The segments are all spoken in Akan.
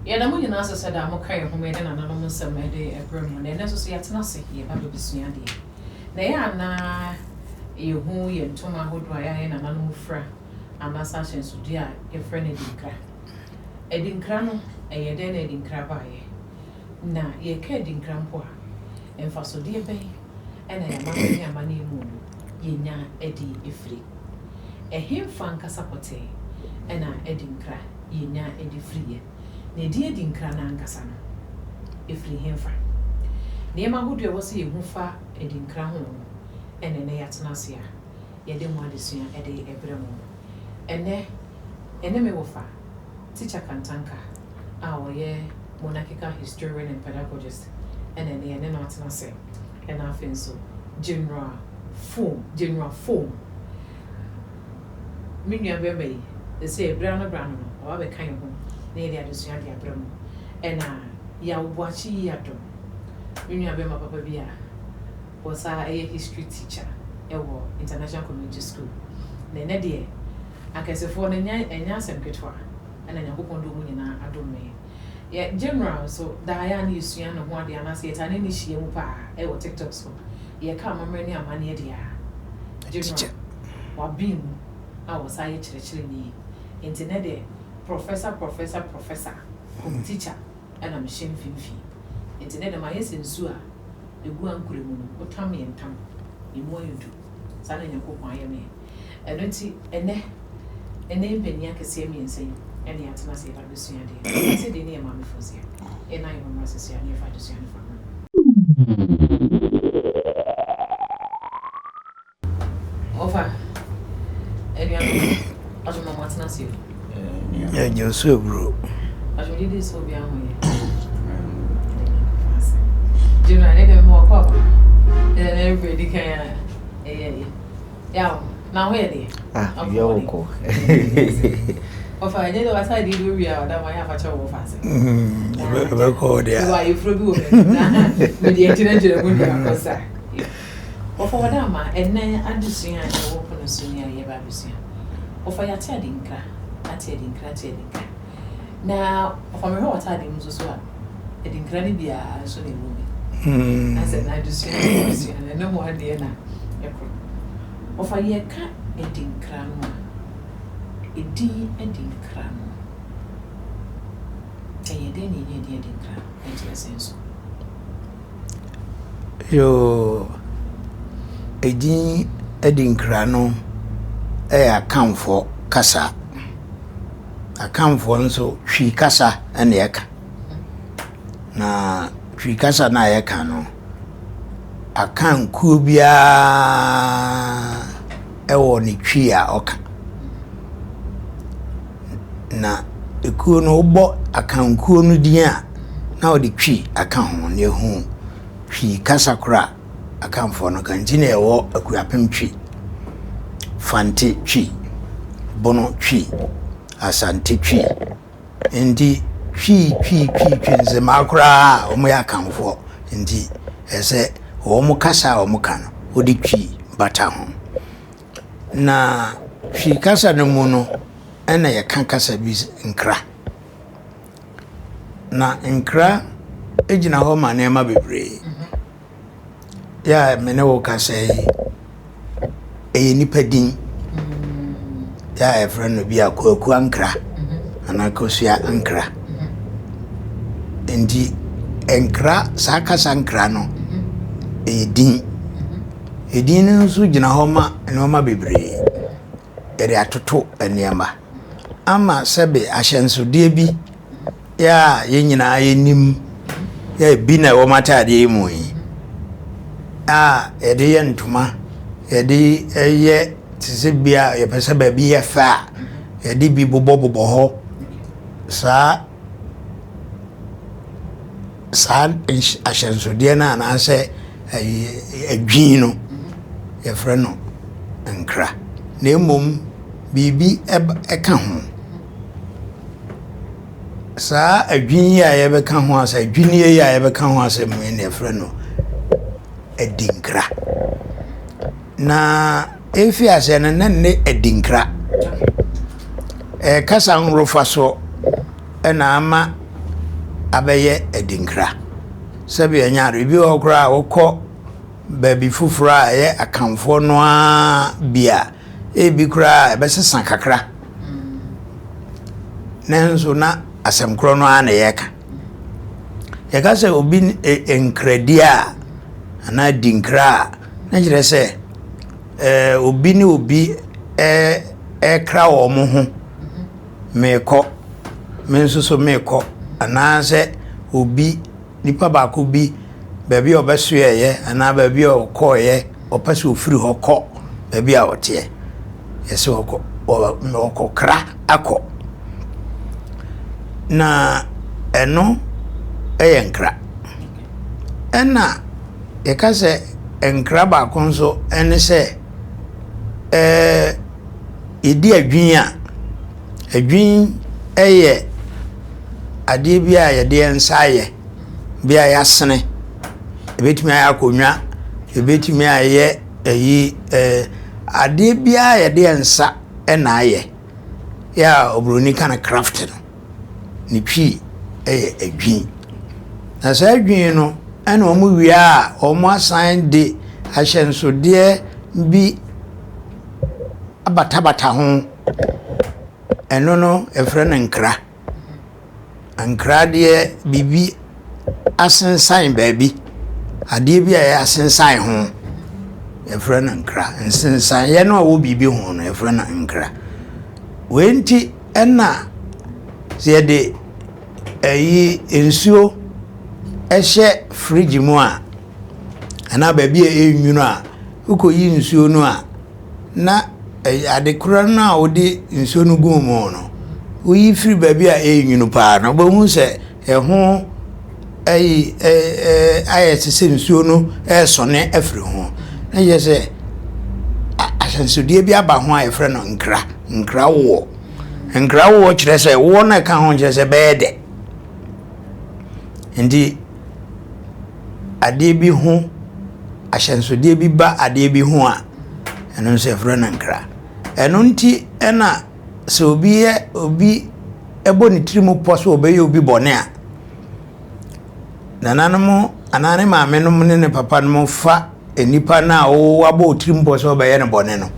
Yɛda mo nyinaa ase sɛ daa moka yɛn ho ma yɛde nananom nsɛm de brɛ mo. Na ɛnnɛ nso so yɛatena ase yɛreba abɛsua adeɛ. Na ɛyɛ a na yɛhu yɛn ntoma ahodoɔ a ɛyɛ a yɛn nananom fira anaasɛ ahyɛnsodeɛ a yɛfrɛ no adinkra. Adinkra no, ɛyɛ dɛn na adinkra baeɛ? Na yɛka adinkra mpo a, mfasodeɛ bɛn na yɛn amammerɛ ne amanneɛ mu no yɛnya de firi? Ɛhefa ankasa pɔtee na adinkra yɛnya de firiiɛ? Na edin adinkra no ankasa no, ɛfiri hefa? Nneɛma ahodoɔ a ɛwɔ sɛ yɛhu fa adinkra ho no na ɛnnɛ yɛatena ase a yɛde ho adesua de rebrɛ mo. Ɛnnɛ, yɛne me wɔfa, Tikya Kantanka a ɔyɛ Monarchical Historian and Pedagogist na ɛnnɛ yɛne no atena ase, ɛna afei nso General Foam, General Foam, me nua bɛrima yi, sɛ berɛ ano berɛ ano no, waba abɛka yɛn ho na yɛde adesua de abrɛ mo. Ɛna Yaw Boakye Yiadom, me nua bɛrima papa bi a ɔsan yɛ history teacher wɔ International Community School. Na ɛnɛ deɛ, akɛsefoɔ no, ɛnyɛ ɛnyɛ asɛm ketewa ɛna Nyankopɔn de wɔn nyinaa adom me. Yɛ General nso, daa yɛ a na yɛsua ne ho adeɛ anaasɛ yɛtaa ne no hyia mu paa ɛwɔ TikTok so. Yɛka amammerɛ ne amanneɛ deɛ a, General waben mu a ɔsan yɛ kyerɛkyerɛni. Nti nnɛ deɛ, Professor, Professor, Professor, teacher ɛna mehyɛ mfimfini. Nti nnɛ deɛ mayɛ sɛ nsuo a ɛgu ankorɛ mu no, wotam yɛ ntam, emu ayɛ du. Saa na Nyankopɔn ayɛ me. Ɛno nti, ɛnnɛ, ɛnnɛ yi mpanin akɛseɛ mmiɛnsa yi ɛna yɛatena ase yɛba abɛsua adeɛ. Sɛ deɛ ne yɛ Maame Fozia, yɛn nan yɛ hɔ mmra sɛsɛɛ a ne yɛfa adesua no fa mmra. Ɔfa, anuanom, ɔde ma moatena ase o. Yɛgye wo so aburo. Ɔde didi sɛ obi aho yɛ. Gyina ne dɛm wɔ kɔ aba. Ɛna na ɛbrɛ di kan a ɛyɛ yɛ. Yaw, na ho yɛ deɛ. Ah, yɛ wo kɔ. Ɔfa ɛnyɛ dɛ wasa de do wia ɔda ma yɛ afa kyɛ wɔ fa ase. Ɛbɛkɔ wo deɛ. Wɔ ayeforo bi wɔ m'anim na mede agyinagyina mu de akɔ sa. Wɔfa wɔda ama ɛnnɛ adesua a ɛwɔ pono so ni a yɛreba abɛsua. Wɔfa yɛate adinkra, ate adinkra, ate adinkra. Na wɔfa mehwɛ w'atadeɛ mu nso so a, adinkra no biara nso na ɛwɔ bi. Na sɛ na adesua no adesua no ɛno ho adeɛ na ɛkɔ. Wɔfa yɛka adinkra no a, edin adinkra no, ɛyɛ dɛn na yɛnya edin adinkra? Ɛkyerɛ sɛn nso? Yoo, edin Adinkra no yɛ Akanfoɔ kasa. Akanfoɔ nso Twi kasa na yɛka. Na Twi kasa no a yɛka no, Akan kuo biara wɔ ne Twi a ɔka. Na ekuo no wobɔ Akan kuo no din a, na wɔde Twi aka ho na ehu Twi kasa koro a Akanfoɔ no ka nti na ɛwɔ Akuapem Twi, Fante Twi, Bono Twi, Asante Twi. Nti Twi Twi Twi Twi nzemaa koraa a wɔyɛ Akanfoɔ nti ɛsɛ wɔn kasa a wɔka no wɔde Twi bata ho. Na Twi kasa no mu no ɛna yɛka kasa bi nkra. Na nkra gyina hɔ ma nneɛma bebree. Yɛ a me ne wo kasa yi, ɛyɛ nipa din. Yɛ a yɛfrɛ no bi a Kwaku Ankra anaa Kosua Ankra. Nti nkra, saa kasa nkra no, ɛyɛ din. Edin no nso gyina hɔ ma nneɛma bebree. Yɛde atoto nneɛma. Ama sɛbe ahyɛnsodeɛ bi yɛ a yɛn nyinaa yɛnim yɛ bi na ɛwɔ m'ataadeɛ yi mu yi a yɛde yɛ ntoma, yɛde yɛ te sɛ bi a yɛpɛ sɛ baabi yɛ fɛ a yɛde bi bobɔbobɔ hɔ saa saa ahyɛnsodeɛ no anaasɛ adwin no yɛfrɛ no nkra na mmom biribi ka ho. Saa adwin yi a yɛbɛka ho asɛm, adwinnie yi a yɛbɛka ho asɛm yi na yɛfrɛ no adinkra. Na efi aseɛ no na ne adinkra. Ɛyɛ kasa nhorofa so na ama. abɛyɛ adinkra. Sɛbi ɛnyɛ ade, ebi wɔ hɔ koraa a wokɔ baabi foforɔ a ɛyɛ Akanfoɔ no ara bi a, ebi koraa ɛbɛsesa kakra. Nanso na asɛm korɔ no ara na yɛreka. Yɛka sɛ obi nkradi a anaa dinkra a, na kyerɛ sɛ obi ne obi ɛrekra wɔn ho. Merekɔ, me nso so merekɔ. Anaasɛ obi, nipa baako bi, baabi a ɔbɛsoɛeɛ anaa baabi a ɔkɔeɛ, ɔpɛ sɛ ɔfiri hɔ kɔ baabi a ɔteɛ. Yɛsɛ ɔkɔ, ɔkɔkra akɔ. Na ɛno yɛ nkra. Ɛna yɛka sɛ nkra baako nso ne sɛ, ɛɛ yɛdi adwini a, adwini yɛ adeɛ bi a yɛde yɛn nsa ayɛ, bi a yɛasene. Ɛbɛtumi ayɛ akonnwa, ɛbɛtumi ayɛ ayi ɛɛ adeɛ biara a yɛde yɛn nsa na ayɛ. Yɛ a oburoni ka no craft no, ne twi yɛ adwini. Na saa adwini no ɛna wɔwie a wɔasan de ahyɛnsodeɛ bi abatabata ho. Ɛno no yɛfrɛ no nkra. Nkra deɛ biribi asensan baabi. Adeɛ bi a yɛasensan ho, yɛfrɛ no nkra. Nsensaneɛ no a ɛwɔ biribi ho no, yɛfrɛ no nkra. Wei nti ɛna sɛ yɛde ɛyi nsuo hyɛ fridge mu a, anaa baabi a ɛyɛ nwunu a, wokɔyi nsuo no a, na ade korɔ no a wode nsuo no guu mu no, woyi firi baabi a ɛyɛ nwunu paa no, wobɛhu sɛ ɛho ayi ayɛ te sɛ nsuo no resɔne afiri ho. Na kyerɛ sɛ ahyɛnsodeɛ bi aba ho a yɛfrɛ no nkra, nkra woɔ. Nkra woɔ kyerɛ sɛ woɔ no a ɛka ho kyerɛ sɛ ɛbɛyɛ dɛ. Nti adeɛ bi ho, ahyɛnsodeɛ bi ba adeɛ bi ho a, ɛno nso yɛfrɛ no nkra. Ɛno nti na sɛ obi yɛ obi bɔ ne tirim pɔ sɛ ɔbɛyɛ obi bɔne a, nananom anaa ne maamenom ne ne papanom fa nnipa no a wabɔ wo tirim pɔ sɛ ɔbɛyɛ no bɔne no,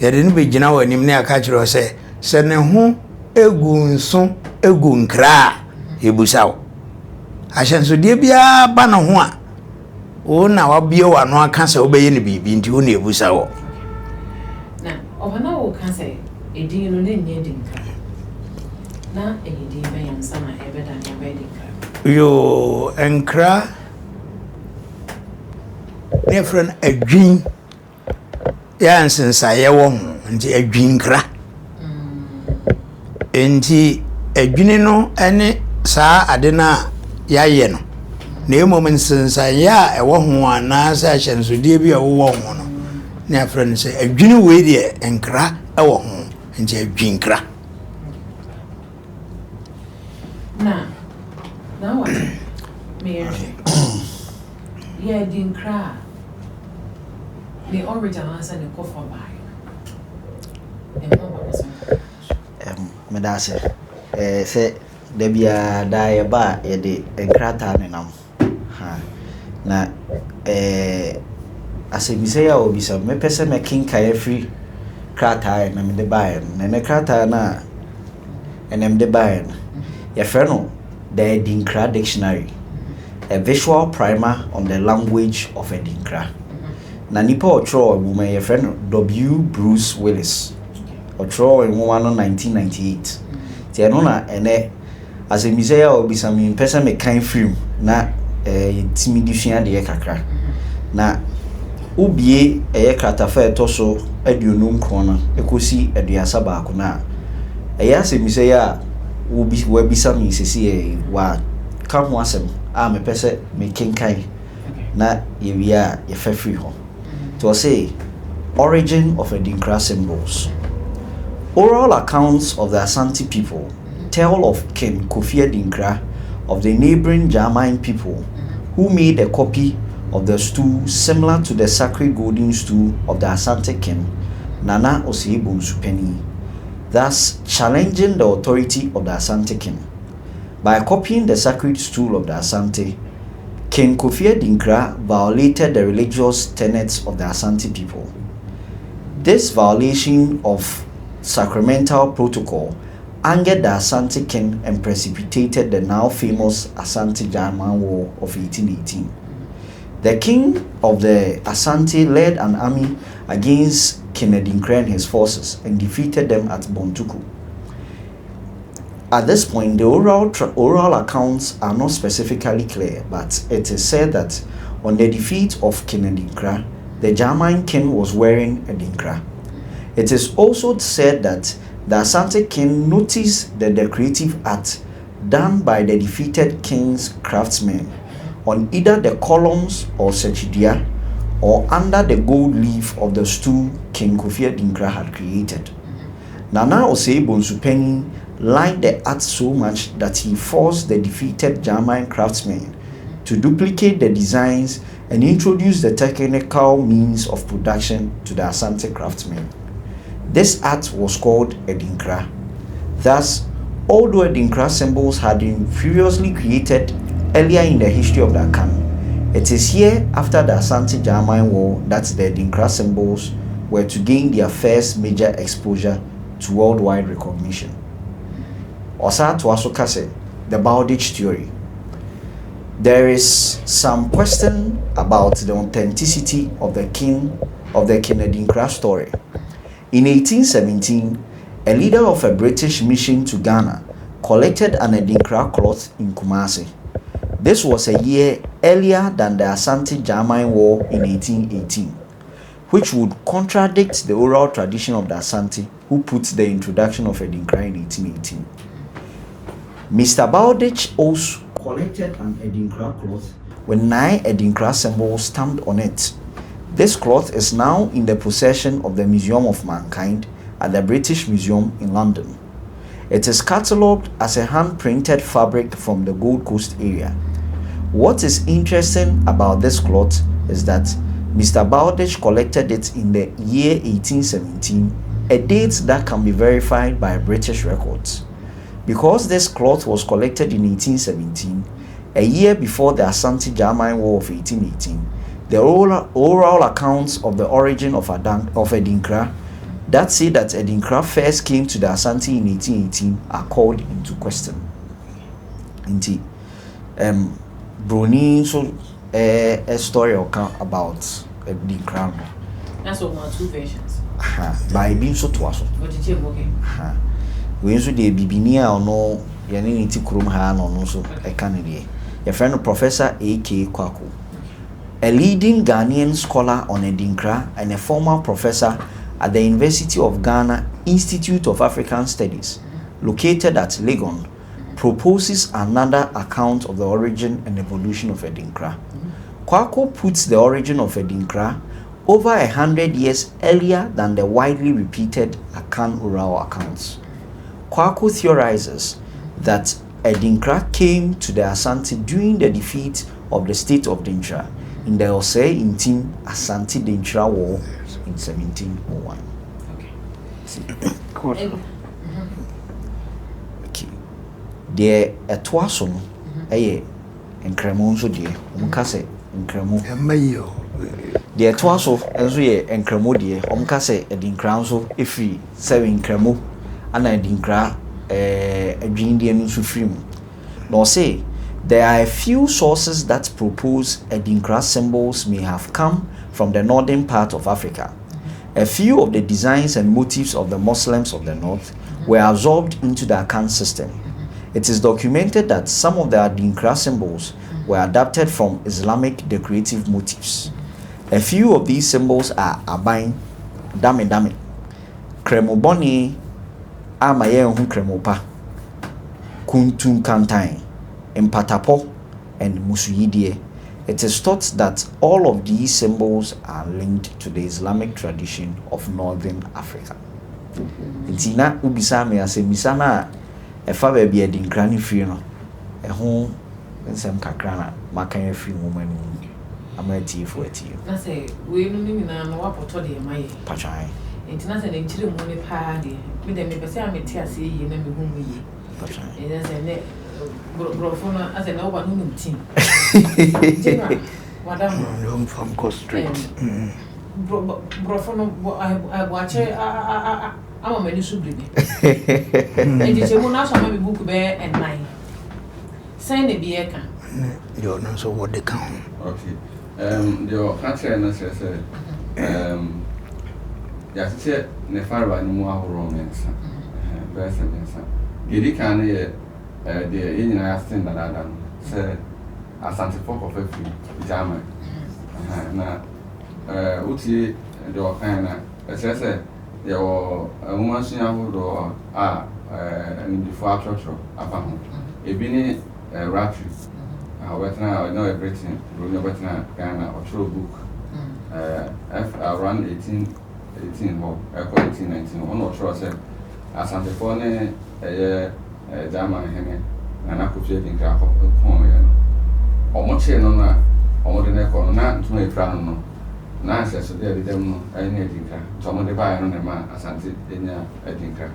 yɛde no bɛgyina wɔ anim ne aka kyerɛ sɛ, sɛ ne ho gu nso gu nkra a, yɛbusa wo. Ahyɛnsodeɛ biara ba ne ho a, wo na wabue w'ano aka sɛ wobɛyɛ no biribi nti wo na yɛbusa wɔ. Na ɔba na woka sɛ edin no na ɛnyɛ adinkra. Na ɛyɛ din bɛn ansa na ɛbɛdane abɛyɛ adinkra? Yoo, nkra na yɛfrɛ no adwin. Yɛ a nsensaeɛ wɔ ho nti adwinkra. Nti adwini no ne saa ade no a yɛayɛ no na mmom nsensaeɛ a ɛwɔ ho anaasɛ ahyɛnsodeɛ bi a ɛwowɔ ho no na yɛafrɛ no sɛ adwini wei deɛ nkra wɔ ho nti adwinkra. Na na wate meyɛhwɛ yɛ adinkra a Ne origin anaasɛ ne kɔfa baeɛ no, ɛho abakɔsɛm kakra nso. Meda ase. Ɛɛ sɛ da biara daa yɛba a yɛde nkrataa nenam. Ha. Na ɛɛ asɛmmisa yi a wɔbisa no, mɛpɛ sɛ mɛkenkan afiri krataa a ɛnɛ mede baeɛ no. Na ɛnɛ krataa no a ɛnɛ mede baeɛ no, yɛfrɛ no The Adinkra Dictionary. A Visual Primer on the Language of Adinkra. Na nipa a ɔtwerɛɛ nwoma yi, yɛfrɛ no W. Bruce Willis. Ɔtwerɛɛ nwoma no 1998. Nti ɛno na ɛnɛ asɛmmisa yi a ɔbisa me mpɛ sɛ mekan firi mu na eh, yɛtumi de sua adeɛ kakra. Na wobie ɛyɛ kratafa a ɛtɔ so 29 no ɛkɔsi 31 no a, ɛyɛ asɛmmisa yi a wabisa me sisi yi, wa ka ho asɛm a mepɛ sɛ mekenkan na yɛwie a yɛfa firi hɔ. Nti ɔse, Origin of Adinkra Symbols. Oral accounts of the Asante people tell of King Kofi Adinkra of the neighboring German people who made a copy of the stool similar to the sacred golden stool of the Asante king, Nana Osei Bonsu Panin, thus challenging the authority of the Asante king. By copying the sacred stool of the Asante, King Kofi Adinkra violated the religious tenets of the Asante people. This violation of sacramental protocol angered the Asante king and precipitated the now famous Asante German War of 1818. The king of the Asante led an army against King Adinkra and his forces and defeated them at Bontuku. At this point, the oral, oral accounts are not specifically clear, but it is said that on the defeat of King Adinkra, the German king was wearing Adinkra. It is also said that the Asante king noticed the decorative art done by the defeated king's craftsmen on either the columns or Sechidia or under the gold leaf of the stool King Kofi Adinkra had created. Nana Osei Bonsu liked the art so much that he forced the defeated German craftsmen to duplicate the designs and introduce the technical means of production to the Asante craftsmen. This art was called Adinkra. Thus, although Adinkra symbols had been previously created earlier in the history of the Akan, it is here after the Asante German War that the Adinkra symbols were to gain their first major exposure to worldwide recognition. Ɔsan toa so ka sɛ, the Bowditch theory. There is some question about the authenticity of the king of the King Adinkra story. In 1817, a leader of a British mission to Ghana collected an Adinkra cloth in Kumasi. This was a year earlier than the Asante German War in 1818, which would contradict the oral tradition of the Asante, who put the introduction of Adinkra in 1818. Mr. Bowditch also collected an Adinkra cloth with nine Adinkra symbols stamped on it. This cloth is now in the possession of the Museum of Mankind at the British Museum in London. It is catalogued as a hand-printed fabric from the Gold Coast area. What is interesting about this cloth is that Mr. Bowditch collected it in the year 1817, a date that can be verified by British records. Because this cloth was collected in 1817, a year before the Asante German War of 1818, the oral, oral accounts of the origin of, Adan, of Adinkra that say that Adinkra first came to the Asante in 1818 are called into question. Nti, Broni nso a story ɔka about Adinkra no. That's what one two versions. Aha, ba ebi nso toa so. Wɔkyekyɛ mu okay. Aha. Wei nso deɛ bibini a ɔno yɛne ne ti kurom ha na ɔno nso ɛka ne deɛ. Yɛfrɛ no Professor A.K. Kwaku. A leading Ghanaian scholar on Adinkra and a former professor at the University of Ghana Institute of African Studies, located at Legon, proposes another account of the origin and evolution of Adinkra. Kwaku puts the origin of Adinkra over 100 years earlier than the widely repeated Akan oral accounts. Kwaku theorizes that Adinkra came to the Asante during the defeat of the state of Denkyira in the Osei Ntim Asante Denkyira War in 1701. Okay. Okay. Deɛ ɛtoa so no ɛyɛ nkramo nso deɛ wɔn ka sɛ nkramo. Ɛmma yi o. Deɛ ɛtoa so nso yɛ nkramo deɛ wɔn ka sɛ adinkra nso efiri sɛ nkramo ana adinkra adwindeɛ no nso firi mu na ɔse there are a few sources that propose adinkra symbols may have come from the northern part of Africa. A few of the designs and motifs of the Muslims of the north were absorbed into the Akan system. It is documented that some of the Adinkra symbols were adapted from Islamic decorative motifs. A few of these symbols are aban, dame dame, kremobɔne ama yɛnhu kremopa, kuntunkantan, mpatapɔ, and musuyidie. It is thought that all of these symbols are linked to the Islamic tradition of Northern Africa. Nti na wobisa me asɛmmisa no a ɛfa baabi a adinkra no firi no ɛho nsɛm kakra na maka afiri nwoma no mu ama atiefoɔ atie. Na sɛ wei no ne nyinaa no wapɔtɔ deɛ ma yɛ. Patwan. Nti na sɛ ne nkyerɛ mu ne paa deɛ, me deɛ mepɛ sɛ a mete aseɛ yie na mehu mu yie. Patwan. Ɛnyɛ sɛ ne Borɔfo no asɛ na woba no wonim team. General, wada ho. Yɛmfa nkɔ straight. Borɔfo no boakyɛ ama m'ani so biribi. Nkyekyɛmu no asɔ ama me book bɛyɛ ɛnan. Sɛn na ebi ɛka? Ne deɛ ɔno nso wɔde ka ho. Okay. Deɛ ɔka kyerɛɛ no kyerɛ sɛ yɛakyekyɛ ne farebae no mu ahoroɔ mmiɛnsa, bɛyɛ sɛ mmiɛnsa. Deɛ ɛdi kan no yɛ deɛ yɛn nyinaa yɛatete no dadaada no sɛ Asantefoɔ kɔfa firi German. Na wotie deɛ ɔkaeɛ no a, ɛkyerɛ sɛ yɛwɔ nwomasua ahodoɔ a animdefoɔ atwerɛtwerɛ afa ho. Ebi ne Rattray a ɔbɛtena na ɔyɛ Britain buroni ɔbɛtena Ghana ɔtwerɛ book ɛf around 1818 hɔ ɛkɔ 1819 hɔ ɔna ɔtwerɛ sɛ Asantefoɔ ne ɛyɛ German hene Nana Kofi Adinkra kɔeɛ no wɔn kyee no no a wɔde no kɔ no na ntoma ekura no no na nhyɛsodeɛ a ɛdeda mu no ɛne Adinkra nti wɔde baeɛ no na ɛma Asante nya Adinkra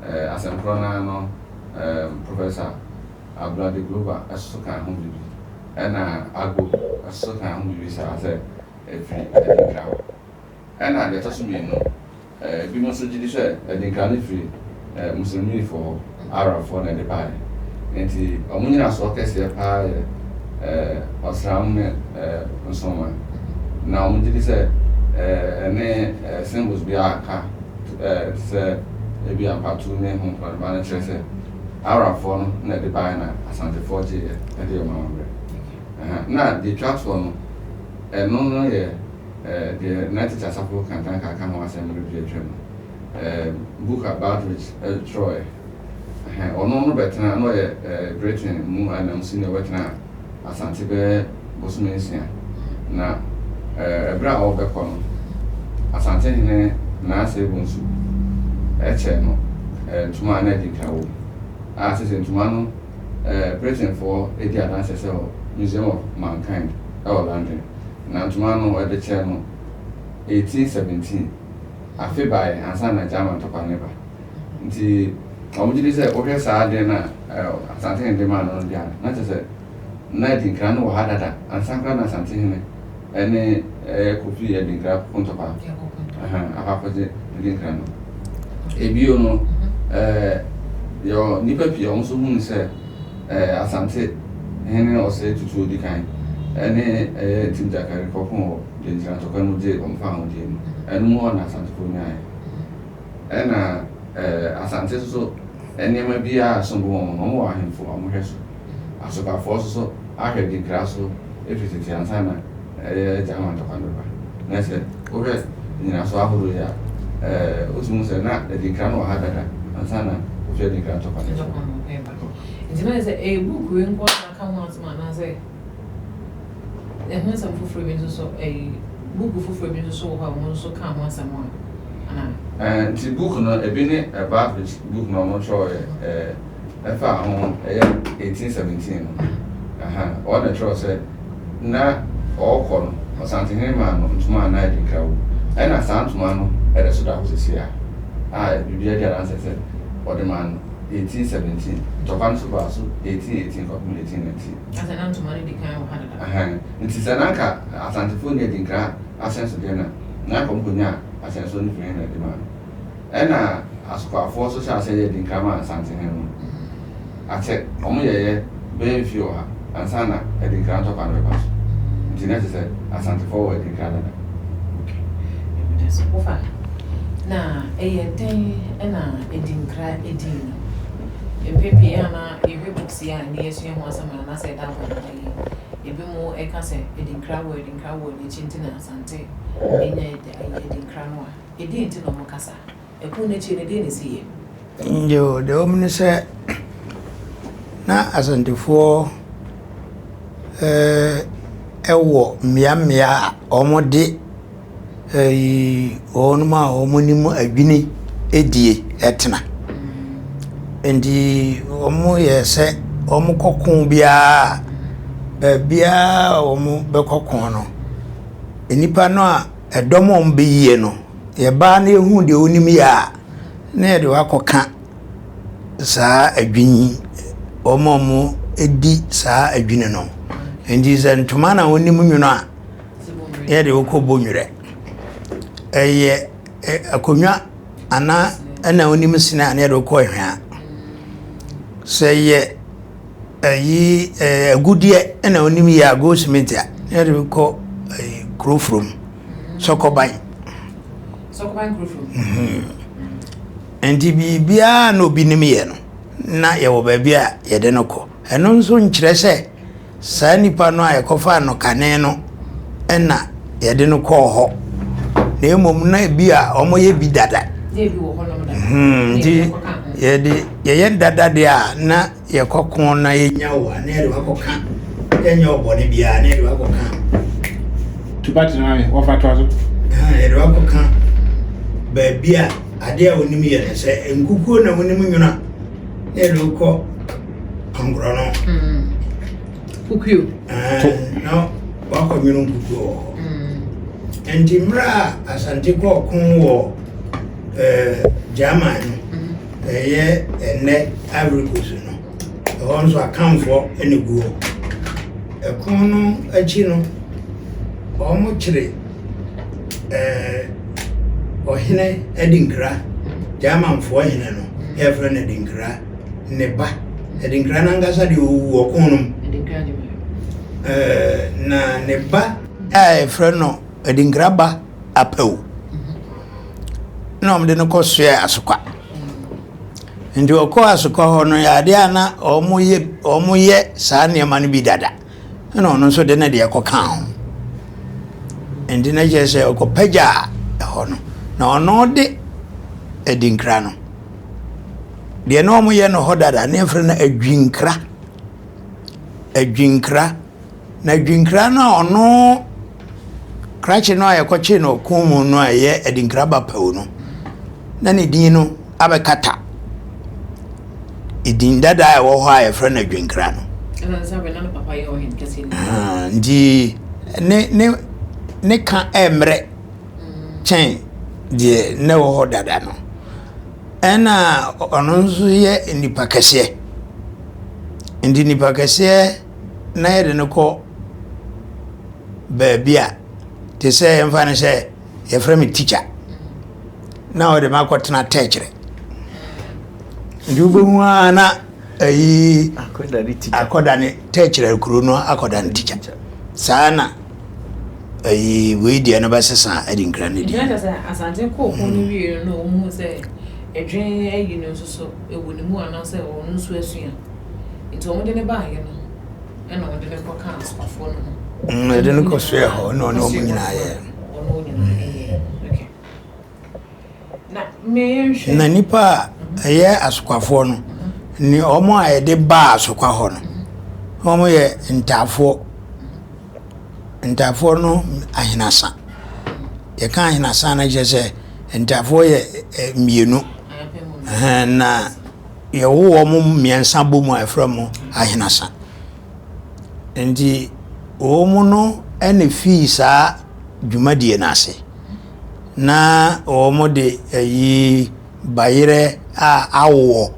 asɛm korɔ no ara no Professor Ablade Glover nso kaa ho biribi, ɛna Agbo nso kaa ho biribi saa sɛ ɛfiri Adinkra hɔ. Ɛna deɛ ɛtɔ so mmienu, ebinom nso gye di sɛ Adinkra no firi Muslimifoɔ hɔ, Arabfoɔ na ɛde baeɛ. Nti wɔn nnyinasoɔ kɛseɛ pa ara yɛ ɔsram ne nsoromma. Na wɔgye di sɛ ɛne symbols bi a aka te sɛ ebia mpatu ne ho nkorɔnoma no kyerɛ sɛ Arabfoɔ no na ɛde baeɛ na Asantefoɔ gyeeɛ de yɛ wɔn amammerɛ. Na deɛ ɛtwa toɔ no, ɛno no yɛ deɛ na Tete Asafo Kantanka ka ho asɛm mmerɛ bi atwam no, book a Baldrige twerɛeɛ. Ɔno no bɛtena, na ɔyɛ Britain mu ananmusini a ɔbɛtena Asante bɛyɛ bosome nsia. Na ɛberɛ a ɔrebɛkɔ no, Asantehene Naase Bonsu kyɛɛ no ntoma a na adinkra wɔ mu. A seesei ntoma no, Britainfoɔ di adanseɛ sɛ wɔ Museum of Mankind wɔ London. Na ntoma no wɔde kyɛɛ no 1817, afe baeɛ ansa na German ntɔkwa no reba. Nti wɔgye di sɛ wohwɛ saa adeɛ no a Asantehene de maa no no deɛ a, na kyerɛ sɛ na Adinkra no wɔ ha dada ansa koraa na Asantehene ne Kofi Adinkra ko ntɔkwa akɔ akɔgye Adinkra no. Ebio no, yɛwɔ nnipa pii a wɔn nso hunu sɛ Asantehene Osei Tutu odi kan ne ɛyɛ Ntim Gyakari kɔko wɔ Denkyira ntɔkwa no mu gyee wɔn fawohodie no. Ɛno mu hɔ na Asantefoɔ nyaeɛ. Ɛna Asante nso so nneɛma biara a ɛsom bo ma wɔn no, wɔwɔ ahemfo a wɔhwɛ so. Asokafoɔ nso so ahwɛ Dinkra so firi tete ansa na ɛyɛ German ntɔkwa no reba. Na sɛ wohwɛ nnyinasoɔ ahodoɔ yi a, wotumi hu sɛ na Adinkra no wɔ ha dada ansa na Kofi Adinkra ntɔkwa no reba. Nti na sɛ ɛyɛ book wei nko ara na aka ho asɛm anaasɛ Ɛho nsɛm foforɔ bi nso so, ɛyi, buuku foforɔ bi nso so wɔ hɔ a wɔn nso kaa ho asɛm a, anaa? Ɛɛ, nti book no, ebi ne Baptist book no a wɔtwerɛeɛ, ɛɛ, ɛfaa ho, ɛyɛ 1817 no. Aha, wɔn na ɛtwerɛ sɛ, na ɔrekɔ no, Ɔsantehene maa no ntoma a na adinkra wɔ mu. Ɛna saa ntoma no ɛda so da hɔ seesei a, a biribiara di adanseɛ sɛ wɔde maa no 1817. Ntɔkwa no nso baa so 1818 kɔpem 1819. Na sɛ na ntoma no di kan wɔ ha dada. Ahan, nti sɛ na anka Asantefoɔ nni Adinkra ahyɛnsodeɛ no a, na anka wɔkɔnya ahyɛnsoɔ no firi he na ɛde maa no. Ɛna Asokwafoɔ nso hyɛɛ aseɛ yɛɛ Adinkra maa Asantehene no. Akyɛ, wɔyɛeɛ bɛyɛ mfie ɔha ansa na Adinkra ntɔkwa no bɛba so. Nti na kyerɛ sɛ Asantefoɔ wɔ Adinkra dada. Okay. Meda so. Wofa, na ɛyɛ dɛn na Adinkra dii ni? Mpɛn pii a na yɛhwɛ books yi a ɛne yɛasua ho asɛm anaasɛ ɛda hɔ no yi, ebinom ka sɛ Adinkra wɔ Adinkra wɔ n'akyi nti na Asante anya Adinkra no a, ɛdeɛn nti na wɔka saa? Ɛko no akyi no, ɛdeɛn na ɛsiiɛ? Nyew, deɛ ɛwɔ mu ne sɛ, na Asantefoɔ wɔ mmeammea a wɔde Eyi wɔnom a wɔnim adwini die tena. Nti wɔyɛ sɛ wɔkɔ ko biara a, baabiara a wɔbɛkɔ ko no, nnipa no a ɛdɔm a wɔbɛyie no, yɛba na yɛhu deɛ ɔnim yɛ a, na yɛde wo akɔka saa adwini. wɔn a wɔdi saa adwini no. Nti sɛ ntoma na wonim nwono a, yɛde wokɔ Bonwerɛ. Ɛyɛ akonnwa anaa ɛna wonim sene a na yɛde wokɔ Ahwea. Sɛ yɛ ɛyi agudeɛ ɛna wonim yɛ a goldsmith a na yɛde wokɔ ɛyi Kurofurom Sɔkɔban. Sɔkɔban Kurofurom. Mhm. Nti biribiara na obi nim yɛ no na yɛwɔ baabi a yɛde no kɔ. Ɛno nso nkyerɛ sɛ Saa nipa no a yɛkɔfaa no kane no na yɛde no kɔɔ hɔ, na mmom na ebi a wɔyɛ bi dada. Hmm, nti yɛde yɛyɛ dada deɛ a na yɛkɔko na yɛnya wo a na yɛde wakɔka yɛnyɛ ɔbɔne biara na yɛde wakɔka. Tupa tena maame wɔfa toa so. Yɛde wakɔka baabi a adeɛ a wonim yɛ no sɛ nkukuo na wonim nwono a na yɛde wokɔ Ankorɔ no. Kukuo. Na wakɔnwono nkukuo wɔ hɔ. Nti mmerɛ a Asante kɔɔ ko wɔ German no, ɛyɛ ɛnnɛ Ivory Coast no, ɛhɔ nso Akanfoɔ na ɛgu hɔ. Ɛko no akyi no, wɔkyere ɔhene Adinkra, Germanfoɔ hene no, yɛfrɛ no Adinkra. ne ba. Adinkra no ankasa deɛ ɔwu ɔko no mu. Na ne ba a yɛfrɛ no Adinkra ba Apawu na wɔde no kɔsoɛɛ Asokwa. Nti ɔkɔɔ Asokwa hɔ no yɛ adeɛ a na wɔyɛ wɔyɛ saa nneɛma no bi dada. Ɛna ɔno nso de ne deɛ kɔkaa ho. Nti na kyerɛ sɛ ɔkɔpagyaa ɛhɔ no. Na ɔno de Adinkra no. Deɛ na wɔyɛ no hɔ dada ne yɛfrɛ no adwinkra. Adwinkra. Na adwinkra no a ɔno krakye no a yɛkɔkyee no ɔko mu no a ɛyɛ adinkra ba pawu no, na ne din no abɛkata edin dada a ɛwɔ hɔ a yɛfrɛ no adwinkra no. Nti ne ne ne ka ɛmmerɛ kyɛn deɛ na ɛwɔ hɔ dada no. Ɛna ɔno nso yɛ nipa kɛseɛ. Nti nipa kɛseɛ na yɛde no kɔ baabi a te sɛ yɛmfa no sɛ yɛfrɛ me tikya na ɔde me akɔtena tɛkyerɛ. Nti wobɛhu ara na ayi akɔdane tɛkyerɛ kuro no akɔdane tikya. Saa na Ayi wei deɛ no bɛsesa ɛde nkira no di. Nti na kyerɛ sɛ Asante kɔɔ ko no wie no na wɔn hu sɛ ɛdwen ayi no nso so ɛwɔ ne mu anaasɛ ɔno nso asua. Nti wɔn de no baayɛ no ɛna wɔn de no kɔ kaa asomafoɔ no ho. Ɛde no kɔ soɛ hɔ na ɔne wɔn nyinaa yɛ. Ɔne wɔn nyinaa yɛ. Okay. Na nnipa a ɛyɛ asokwafoɔ no, ne wɔn a yɛde baa asokwa hɔ no, wɔyɛ ntaafoɔ. Ntaafoɔ no ahenasa. Yɛka ahenasa no kyerɛ sɛ ntaafoɔ yɛ mmienu. Na yɛwo wɔn mmiɛnsa bɔ mu a yɛfrɛ wɔn ahenasa. Nti wɔn no na fii saa dwumadie no ase. Na wɔde ayi bayerɛ a awoɔ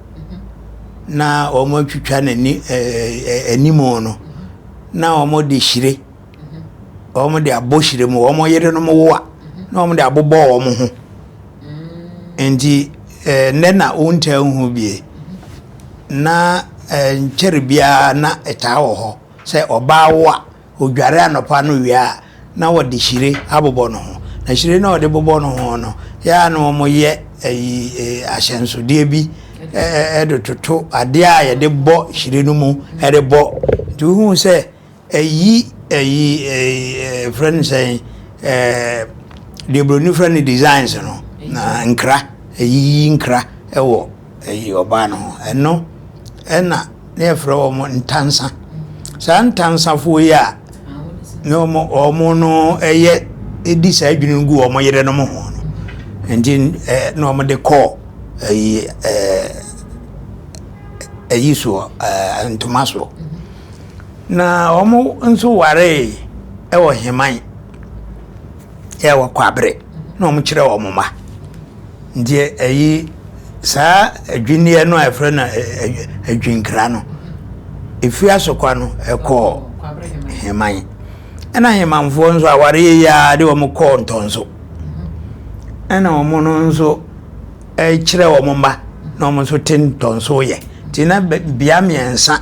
na wɔatwitwa n'ani ɛɛ anim no na wɔde hyire wɔde abɔ hyire mu wɔn yerenom wo a na wɔde abobɔ wɔn ho nti ɛɛ nnɛ na wontaa nhu bie na nkyɛre biara na ɛtaa wɔ hɔ sɛ ɔbaa wo a. Ɔdware anɔpa no wie a, na wɔde hyire abobɔ ne ho. Na hyire no a wɔde bobɔ ne ho no, yɛ a na wɔyɛ ayi ahyɛnsodeɛ bi de toto adeɛ a yɛde bɔ hyire no mu de bɔ. Nti wohu sɛ ɛyi ayi frɛ no sɛn deɛ buroni frɛ no designs no na nkra ɛyiyi nkra wɔ ɛyi ɔbaa no ho. Ɛno ɛna na yɛfrɛ wɔn ntansa. Saa ntansafoɔ yi a na wɔn wɔn no yɛ di saa adwini no gu wɔn yerenom ho no, nti ɛɛ na wɔde kɔɔ ɛyi ɛɛ ɛyi soɔ ɛɛ ntoma soɔ. Na wɔn nso waree wɔ Heman ɛwɔ Kwabre na wɔkyerɛ wɔn mma. Nti ɛyi saa adwinneɛ no a yɛfrɛ no adwinkra no. Ɛfiri Asokwa no ɛkɔɔ Heman. Ɛna Hemanfoɔ nso awareɛ yi ara de wɔn kɔɔ Ntɔnso. Ɛna wɔn no nso kyerɛ wɔn mma na wɔn nso te ntɔnso yɛ. Nti na bea mmiɛnsa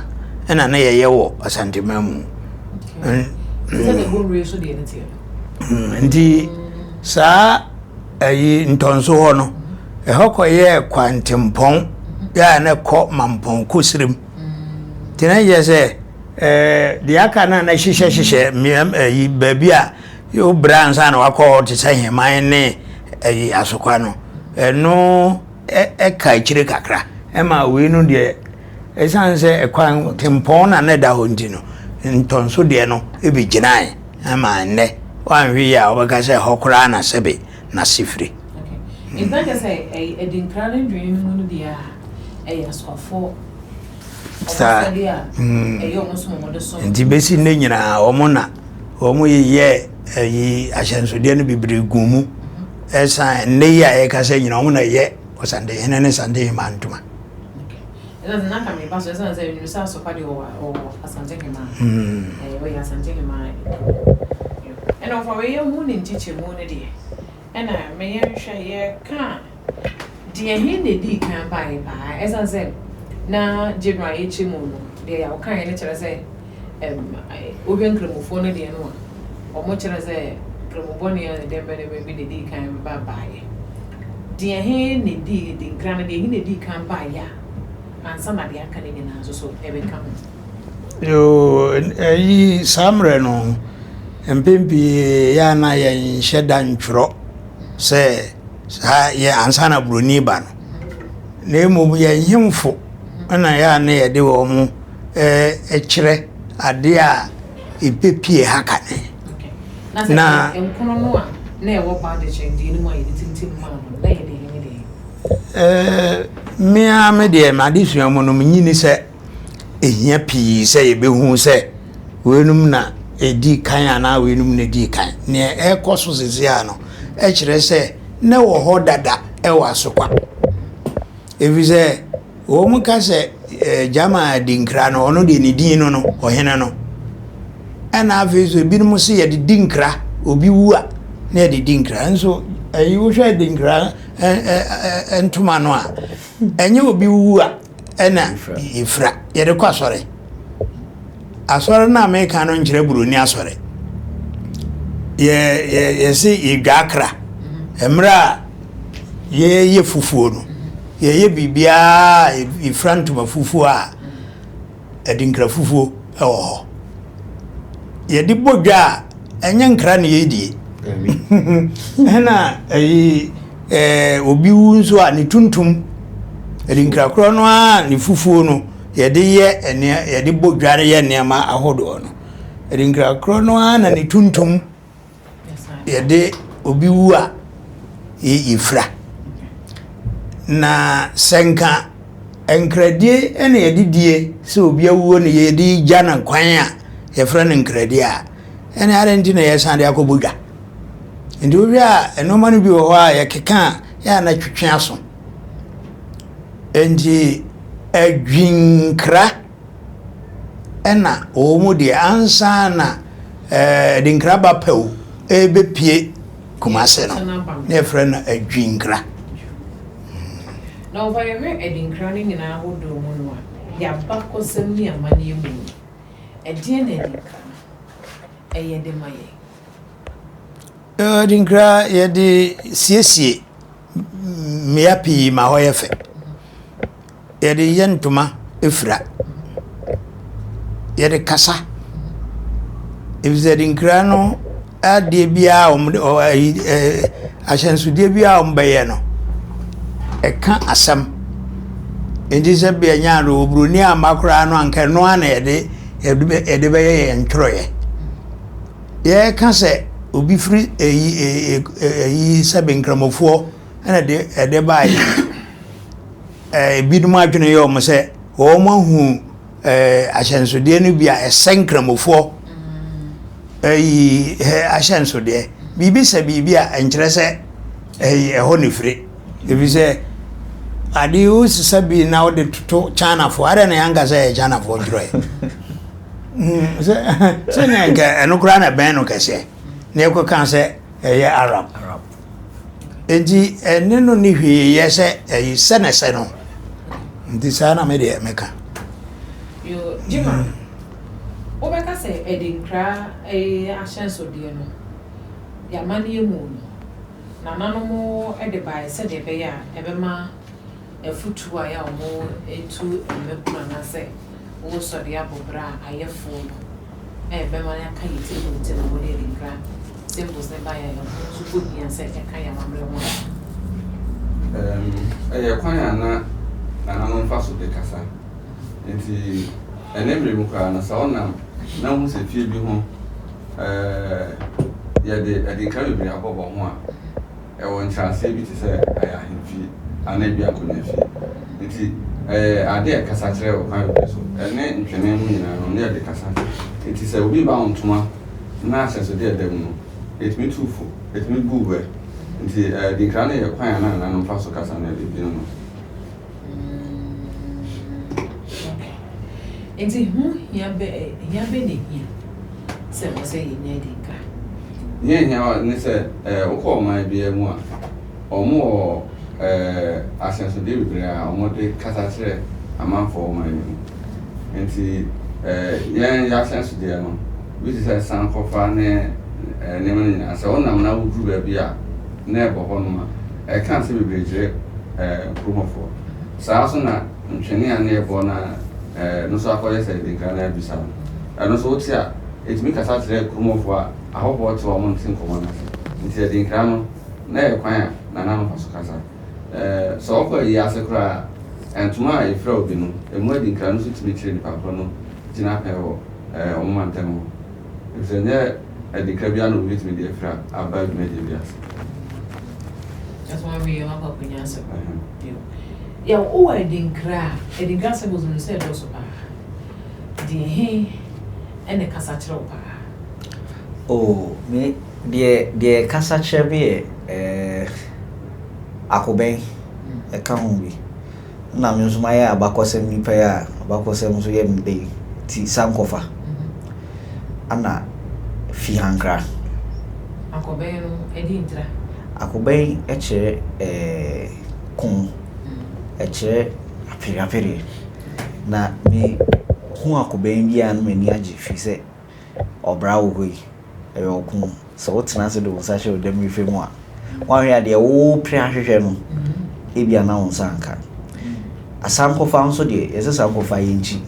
na na yɛyɛ wɔ Asanteman mu. Nti saa ayi ntɔnso hɔ no, ɛhɔ kɔyɛɛ kwantempɔn yɛ a na ɛkɔ Mampɔn kɔ Sirim. Nti na yɛ sɛ deɛ aka no a na hyehyɛ hyehyɛ mmea ayi baabi a Wobrɛ ansa na wakɔ hɔ te sɛ Heman ne ɛyi Asokwa no, ɛno ɛka akyire kakra. Ɛma wei no deɛ, ɛsiane sɛ ɛkwan tempɔn na na ɛda hɔ nti no, ntɔnso deɛ no ebi gyinae ɛma nnɛ woanhwɛ yie a wobɛka sɛ ɛhɔ koraa na sɛbe n'ase firi. Okay. Nti na kyerɛ sɛ adinkra ne dwen no mu no deɛ a ɛyɛ asokwafoɔ Saa. Nti bɛsi nnɛ nyinaa wɔn na wɔn yeyɛ ɛyi ahyɛnsodeɛ no bebree gu mu. Ɛsan nnɛ yi a yɛkasa nyinaa wɔn na yɛ Ɔsantehene ne Santehema ntoma. Ɛna na ka meba so ɛsan sɛ ɛnu sɛ asɔpa deɛ ɔwɔ ɔwɔ Asantehema. Ɛyɛ ɔyɛ Asantehema. Ɛna ɔfa wei yɛ hu ne nkyekyɛmu no deɛ. Ɛna meyɛ nhwɛ yɛka a. Deɛ he na edii kan baeɛ paa? Ɛsiane sɛ na General yɛkyɛ mu no, deɛ ɔkaeɛ no kyerɛ sɛ ɛm wohwɛ Nkramofoɔ no deɛ no a, wɔn kyerɛ sɛ Nkramo bɔne a ne dɛm bɛ bi na edii kan ba baeɛ. Deɛ he na edii, Adinkra no, deɛ he na edii kan baeɛ a ansa na deɛ aka no nyinaa nso so ɛbɛka ho? Yoo, ɛyi saa mmerɛ no, mpɛn pii yɛ a na yɛnhyɛ da ntwerɛ sɛ saa yɛ ansa na buroni ba no na mmom yɛn nhemfo na yɛ a na yɛde wɔn kyerɛ adeɛ a ɛbɛpie ha kane. Na nkono no a na ɛwɔ badekyɛ deɛ no mu a yɛde tintim maa no na yɛde yɛn deɛ. Me ara me deɛ m'adesua mu no menyini sɛ ehia pii sɛ yebehu sɛ weinom na edii kan anaa weinom na edii kan. Nea ɛrekɔ so seesei ara no kyerɛ sɛ na ɛwɔ hɔ dada wɔ Asokwa. Efisɛ wɔka sɛ eh, Gyama Adinkra no, ɔno deɛ ne din no no, ɔhene no. Ɛna afei nso ebinom se yɛde di nkra, obi wu a na yɛde di nkra. Nso ɛyi wohwɛ adinkra ntoma no a, ɛnyɛ obi wu a ɛna yɛfira yɛde kɔ asɔre asɔre no a meka no nkyerɛ buroni asɔre yɛ yɛ yɛse yɛdwa akra mmerɛ a yɛyɛ fufuo no yɛyɛ biribiara yɛfira ntoma fufuo a Adinkra fufuo wɔ hɔ. Yɛde bɔ dwa a, ɛnyɛ nkra na yɛdie. Ɛna ɛyi ɛɛ obi wu nso a ne tuntum adinkra korɔ no ara ne fufuo no yɛde yɛ ɛnea yɛde bɔ dwa yɛ nneɛma ahodoɔ no. Adinkra korɔ no ara na ne tuntum. Yɛde obi wu a, yɛfira. Na sɛ nka nkradie na yɛde die sɛ obi awuo na yɛde gya no kwan a yɛfrɛ no nkradie a, ɛne adɛn nti na yɛsan de akɔbɔ dwa? Nti wohwɛ a nneɛma no bi wɔ hɔ a yɛkeka a yɛ a na twetwe aso. Nti adwinkra Ɛna wɔn mu deɛ ansa na ɛɛ Adinkra ba pɛw ɛrebɛpue Kumase no, na yɛfrɛ no Adwinkra. Na wɔfa yɛhwɛ Adinkra no nyinaa ahodoɔ mu no a, yɛabakɔsɛm ne amanneɛ mu no, ɛdeɛn na Adinkra no ɛyɛ de ma yɛn? Adinkra yɛde siesie mmea pii ma hɔ yɛ fɛ. Yɛde yɛ ntoma fira. Yɛde kasa. Efisɛ nkura no adeɛ biara a wɔde ɔ ayi ɛɛ ahyɛnsodeɛ biara a wɔbɛyɛ no, ɛka asɛm. Enti sɛ bia nya no oburoni amma koraa no anka ɛno ara na yɛde yɛde bɛ yɛde bɛyɛ yɛn ntwerɛeɛ. Yɛreka sɛ obi firi ɛyi ɛyi sɛbe nkramofoɔ ɛna de ɛde baeɛ. Ebinom adwene yɛ wɔn sɛ wɔahu ahyɛnsodeɛ no bi a ɛsɛ nkramofoɔ ɛyi ahyɛnsodeɛ. Biribi sɛ biribi a ɛnkyerɛ sɛ ɛyi ɛhɔ na ɛfiri. Ɛfiri sɛ Ade wosesa bi na wode toto Chinafoɔ, adɛn na yɛanka sɛ ɛyɛ Chinafoɔ ntwerɛeɛ? Hmm, sɛ sɛnea nka ɛno koraa na ɛbɛn no kɛseɛ na yɛkɔka sɛ ɛyɛ Arab. Enti ɛne no ne hwee yɛ sɛ ɛyi sɛ na ɛsɛ no. Nti saa na me deɛ meka. Yo, Jima, wobɛka sɛ ɛde nkra ahyɛnsodeɛ no, yɛamanneɛ mu no, Nananom de baeɛ sɛdeɛ ɛbɛyɛ a ɛbɛma afutuo a ɛyɛ a wɔtu mmabunu anaasɛ wɔsɔ de abɔ bra a ayɛ foo no, ɛbɛma yɛaka yɛn tiri mu nti na wɔde adinkra symbols no baeɛ a ɛho nso kɔ hia sɛ ɛka yɛn amammerɛ ho anaa? Ɛyɛ kwan a na nananom fa so de kasa. Nti ɛnnɛ mmerɛ mu koraa no, sɛ wonam na wohu sɛ fie bi ho yɛde adinkra bebree abɔbɔ ho a, ɛwɔ nkyerɛaseɛ bi te sɛ ɛyɛ ahemfie anaa ebi akonnwa fie. Nti ɛyɛ ade a ɛkasa kyerɛ wɔ kwan bebree so. Ɛne ntwene mu nyinaa no, ne yɛde kasa. Nti sɛ obi ba wo ntoma na ahyɛnsodeɛ a ɛda mu no, ɛtumi tu fo, ɛtumi bu wo bɛ. Nti adinkra no yɛ kwan a na nananom fa so kasa no bi no no. Okay. Nti ho hia bɛ hia bɛ na ehia sɛ ɛwɔ sɛ yɛnya adinkra? Nea ehia ne sɛ ɛɛ wokɔ ɔman biara mu a, wɔn wɔ ɛɛ ahyɛnsodeɛ bebree a wɔde kasa kyerɛ amanfoɔ wɔ ɔman no mu. Nti ɛɛ yɛn yɛn ahyɛnsodeɛ no bi te sɛ sankɔfa ne ɛɛ nneɛma no nyinaa sɛ wonam na woduru baabi a na ɛbɔ hɔnom a, ɛka nsɛm bebree kyerɛ kurom hɔfoɔ. Saa ara nso na ntwene a na ɛbɔ no a ɛno nso akɔyɛ sɛ adinkra no abisa no, ɛno nso wote a, ɛtumi kasa kyerɛ kurom hɔfoɔ a ahɔhoɔ te hɔ a wɔnte nkɔmmɔ no ase. Nti adinkra no, na ɛyɛ kwan a nananom fa so kasa. Sɛ wɔkɔ ayi ase koraa a, ntoma a ɛfira obi no, ɛmu adinkra no nso tumi kyerɛ nipa korɔ no gyinapɛn wɔ wɔn mantam hɔ. Efisɛ ɛnyɛ adikra biara na obi betumi de afira aba dwumadie bi ase. That's why we are not akɔnya asɛm. Yɛ wowɔ adinkra a, adinkra asɛm wɔ mu sɛ ɛdɔɔso paa. Deɛ he ɛna ɛkasa kyerɛ wo paa? Oh, me deɛ deɛ ɛkasa kyerɛ me yɛ eh, akobɛn ɛka ho bi. Nna me nso mayɛ abakɔsɛm nipa yi a abakɔsɛm nso yɛ me dɛ yi nti sankɔfa ana fi hankra. Akɔbɛn no ɛdi ntira. Akɔbɛn kyerɛ ɛɛ ko, ɛkyerɛ apereapereɛ. Na me hu akɔbɛn biara no m'ani agye firi sɛ ɔbra wɔ hɔ yi, ɛyɛ ɔko. Sɛ wotena ase de wo nsa hyɛ wo dam rehwɛ mu a, woanhwɛ a deɛ worepere ahwehwɛ no, ebia na wo nsa anka. Asankɔfa nso deɛ, yɛsɛ sankɔfa yɛn nkyi.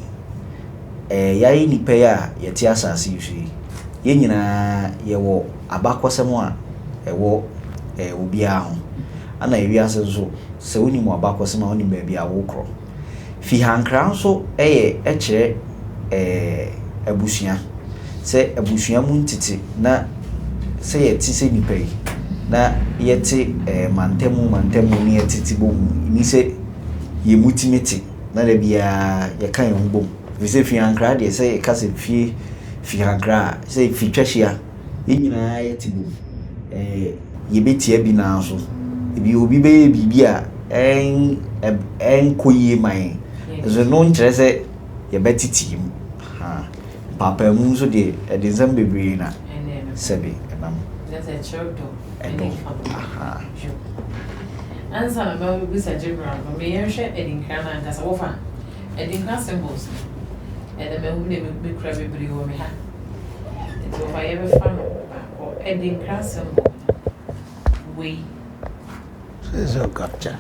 Ɛɛ yɛayɛ nnipa yi a yɛte asase yi so yi, yɛn nyinaa yɛwɔ abakɔsɛm a ɛwɔ ɛɛ obiara ho. Ɛna ewiase nso, sɛ wonim w'abakɔsɛm a, wonim baabi a wokorɔ. Fihankra nso yɛ kyerɛ abusua. Sɛ abusua mu ntete na sɛ yɛte sɛ nnipa yi na yɛte mantamu mantamu na yɛtete bɔ mu nni sɛ yɛn mu tumi te na da biara yɛka yɛn ho bom. Ɛfiri sɛ fihankra deɛ sɛ yɛka sɛ fie fihankra a sɛ fitwa hyia. Yɛn nyinaa yɛte bom. Ɛɛ yɛbɛtia bi nanso ebi obi bɛyɛ biribi a ɛn ɛnkɔ yie ma yɛn. Nso no nkyerɛ sɛ yɛbɛtete mu. Ha mpaapaemu nso deɛ ɛde nsɛm bebree na sɛbe ɛnam. Ɛdɔ. Aha. Ansa na mɛbisa Gabriel no, me yɛnhwɛ adinkra no ankasa. Wɔfa adinkra symbols no, ɛnna mahu dɛ mekura bebree wɔ me ha. Nti wɔfa yɛbɛfa no baako. Adinkra symbol no, wei. Sɛ sɛ capture.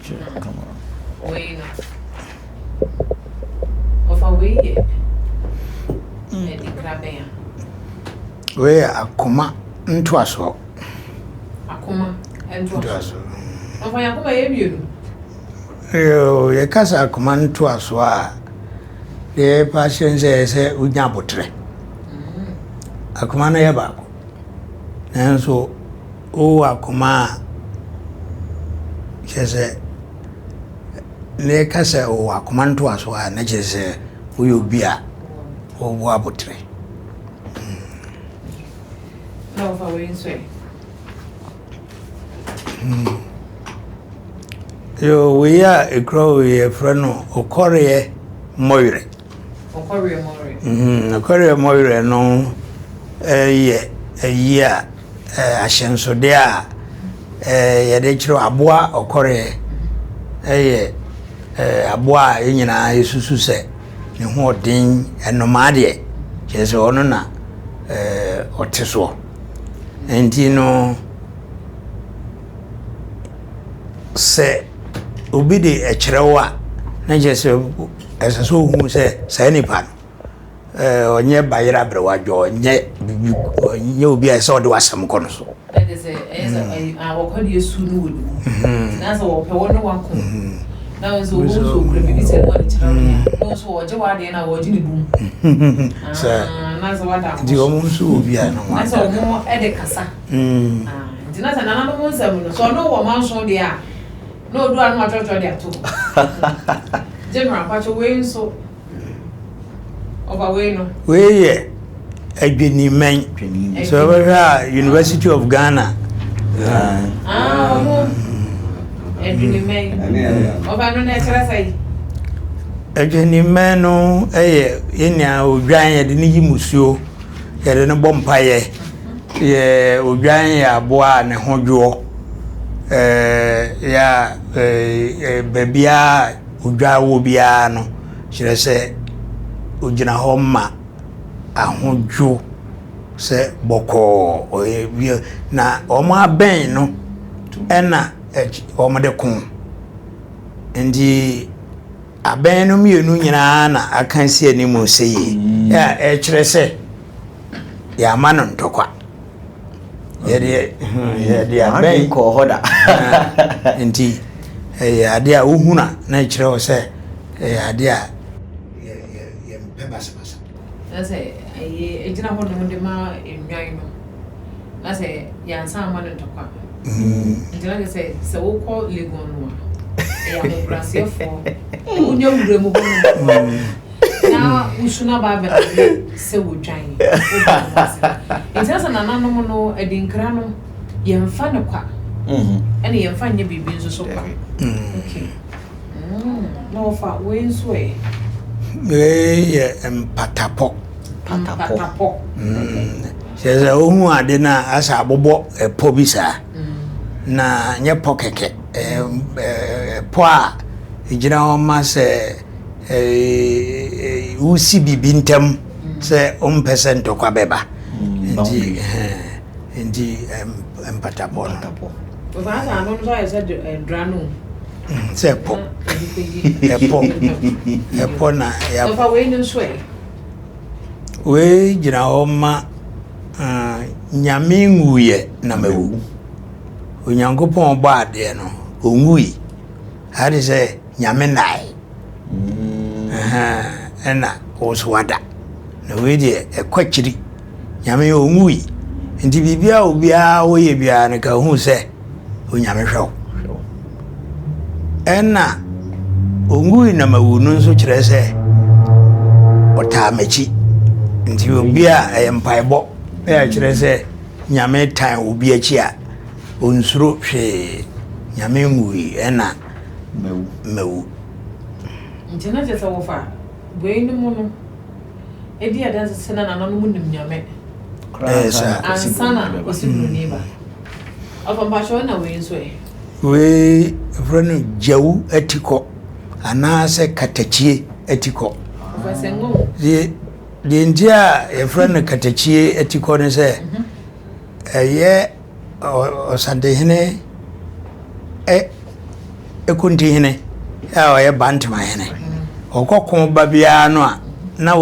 Wei no. Wɔfa wei yɛ adinkra bɛn a? Wei yɛ akoma ntoasoɔ. Akoma ntoasoɔ. Wɔfa yɛn akoma yɛ mmienu. Yoo, yɛka sɛ akoma ntoasoɔ a, deɛ yɛpɛ akyerɛ ne sɛ ɛyɛ sɛ wonya aboterɛ. Akoma no yɛ baako. Nanso wowɔ akoma a kyerɛ sɛ na yɛka sɛ wowɔ akoma ntoasoɔ a na kyerɛ sɛ woyɛ obi a wowɔ aboterɛ. Na wɔfa wei nso ɛ? Yo, wei a ekura wo yi yɛfrɛ no ɔkɔreɛ mmɔwerɛ. Ɔkɔreɛ mmɔwerɛ. Mm, ɔkɔreɛ mmɔwerɛ no yɛ ayi a ahyɛnsodeɛ a yɛde kyerɛ aboa ɔkɔreɛ yɛ aboa a yɛn nyinaa yɛsusu sɛ ne ho ɔden nnomaa deɛ kyerɛ sɛ ɔno na ɔte soɔ. Nti no sɛ obi de ɛkyerɛ wo a, na kyerɛ sɛ ɛsɛ sɛ ohu sɛ saa nipa no ɔnyɛ bayerɛ aberewa dwo, ɔnyɛ bibi, ɔnyɛ obi a ɛsɛ ɔde w'asɛm kɔ no so. Ɛde sɛ ɛyɛ sɛ wɔkɔ deɛ su no wɔ ne mu. Na sɛ wɔpɛ wɔ ne wako. Na wɔn nso wɔn nso okura biribi sɛ wɔde kyerɛ wɔn. Wɔn nso wɔgye w'adeɛ na wɔgye ne bum. Sɛ nti wɔn nso wɔ bi a no wɔn. Na sɛ wɔn ɛde kasa. Nti na sɛ nananom nsɛm no sɛ ɔno wɔ manso deɛ a na odu ano atwerɛtwerɛ de ato hɔ. General mpakyɛ wei nso ɔba wei no. Wei yɛ adwennimɛn. Sɛ wɔbɛhwɛ a University of Ghana. Ah, ɔmo adwennimɛn. Ɔba no na ɛkyerɛ sɛ yi. Adwennimɛn no yɛ yɛn nua odwan yɛde ne yi musuo yɛde no bɔ mpaeɛ. Yɛ odwan yɛ aboa a ne ho dwoɔ. Ɛɛ yɛ a ɛɛ baabiara odwan wɔ biara no kyerɛ sɛ ogyina hɔ ma ahodwo sɛ bɔkɔɔ. Ɔyɛ bi na wɔn abɛn no ɛna wɔde ko. Nti abɛn no mmienu nyinaa na aka asi anim sɛ yie a ɛkyerɛ sɛ. Yɛama no ntɔkwa. Yɛde yɛde abɛn kɔɔ hɔ da. Nti ɛyɛ adeɛ a wohunu a na ɛkyerɛ wo sɛ ɛyɛ adeɛ a yɛmpɛ basabasa. Na sɛ ɛyɛ ɛgyina hɔ nom de ma nnwan no na sɛ yɛansan ama no ntɔkwa. Nti na kyerɛ sɛ sɛ wokɔ Legon no a ɛyɛ ahobrɛaseɛfoɔ wonya wura mu hɔ nom. Na wosu no aba abɛdane sɛ wodwan woba wɔn ase. Nti na sɛ nananom no adinkra no yɛmfa no kwa ɛna yɛmfa nyɛ biribi nso so kwa. Okay. Na wɔfa wei nso ɛ? Wei yɛ mpatapɔ. Mpatapɔ. Kyerɛ sɛ wohu ade no a asɛ abobɔ ɛpɔ bi saa. Na nyɛ pɔ kɛkɛ. Ɛpɔ a ɛgyina hɔ ma sɛ wosi biribi ntam sɛ wompɛ sɛ ntɔkwa bɛba nti nti mpatapɔ no sɛ ɛpɔ ɛpɔ ɛpɔ na wei gyina hɔ ma nyame nwuiɛ na mawu onyankopɔn bɔ adeɛ no ɔnwui ade sɛ Nyame nae ɛna wo nso wada. Na wei deɛ ɛkɔ akyiri. Nyame ɔnwui. Nti biribiara obiara woyɛ biara no ka hu sɛ Onyame hwɛ wo. Ɛna ɔnwui na mawu no nso kyerɛ sɛ ɔtaa m'akyi. Nti obi a ɛyɛ mpaebɔ ɛyɛ kyerɛ sɛ Nyame tan obi akyi a ɔnsuro hwee. Nyame nwui ɛna mawu. Nti na kyerɛ sɛ wɔfa weinom no di adanse sɛ na nananom nim Nyame ansa na Kwasi Broni ba. Ɔfa mpakyɛw na wei nso ɛ? Wei yɛfrɛ no gyawu atikɔ anaasɛ katakyie atikɔ. Deɛ nti a yɛfrɛ no katakyie atikɔ ne sɛ ɛyɛ Ɔsantehene Ekuntihene a ɔyɛ Bantamahene. Ɔkɔ ko ba biara no a, na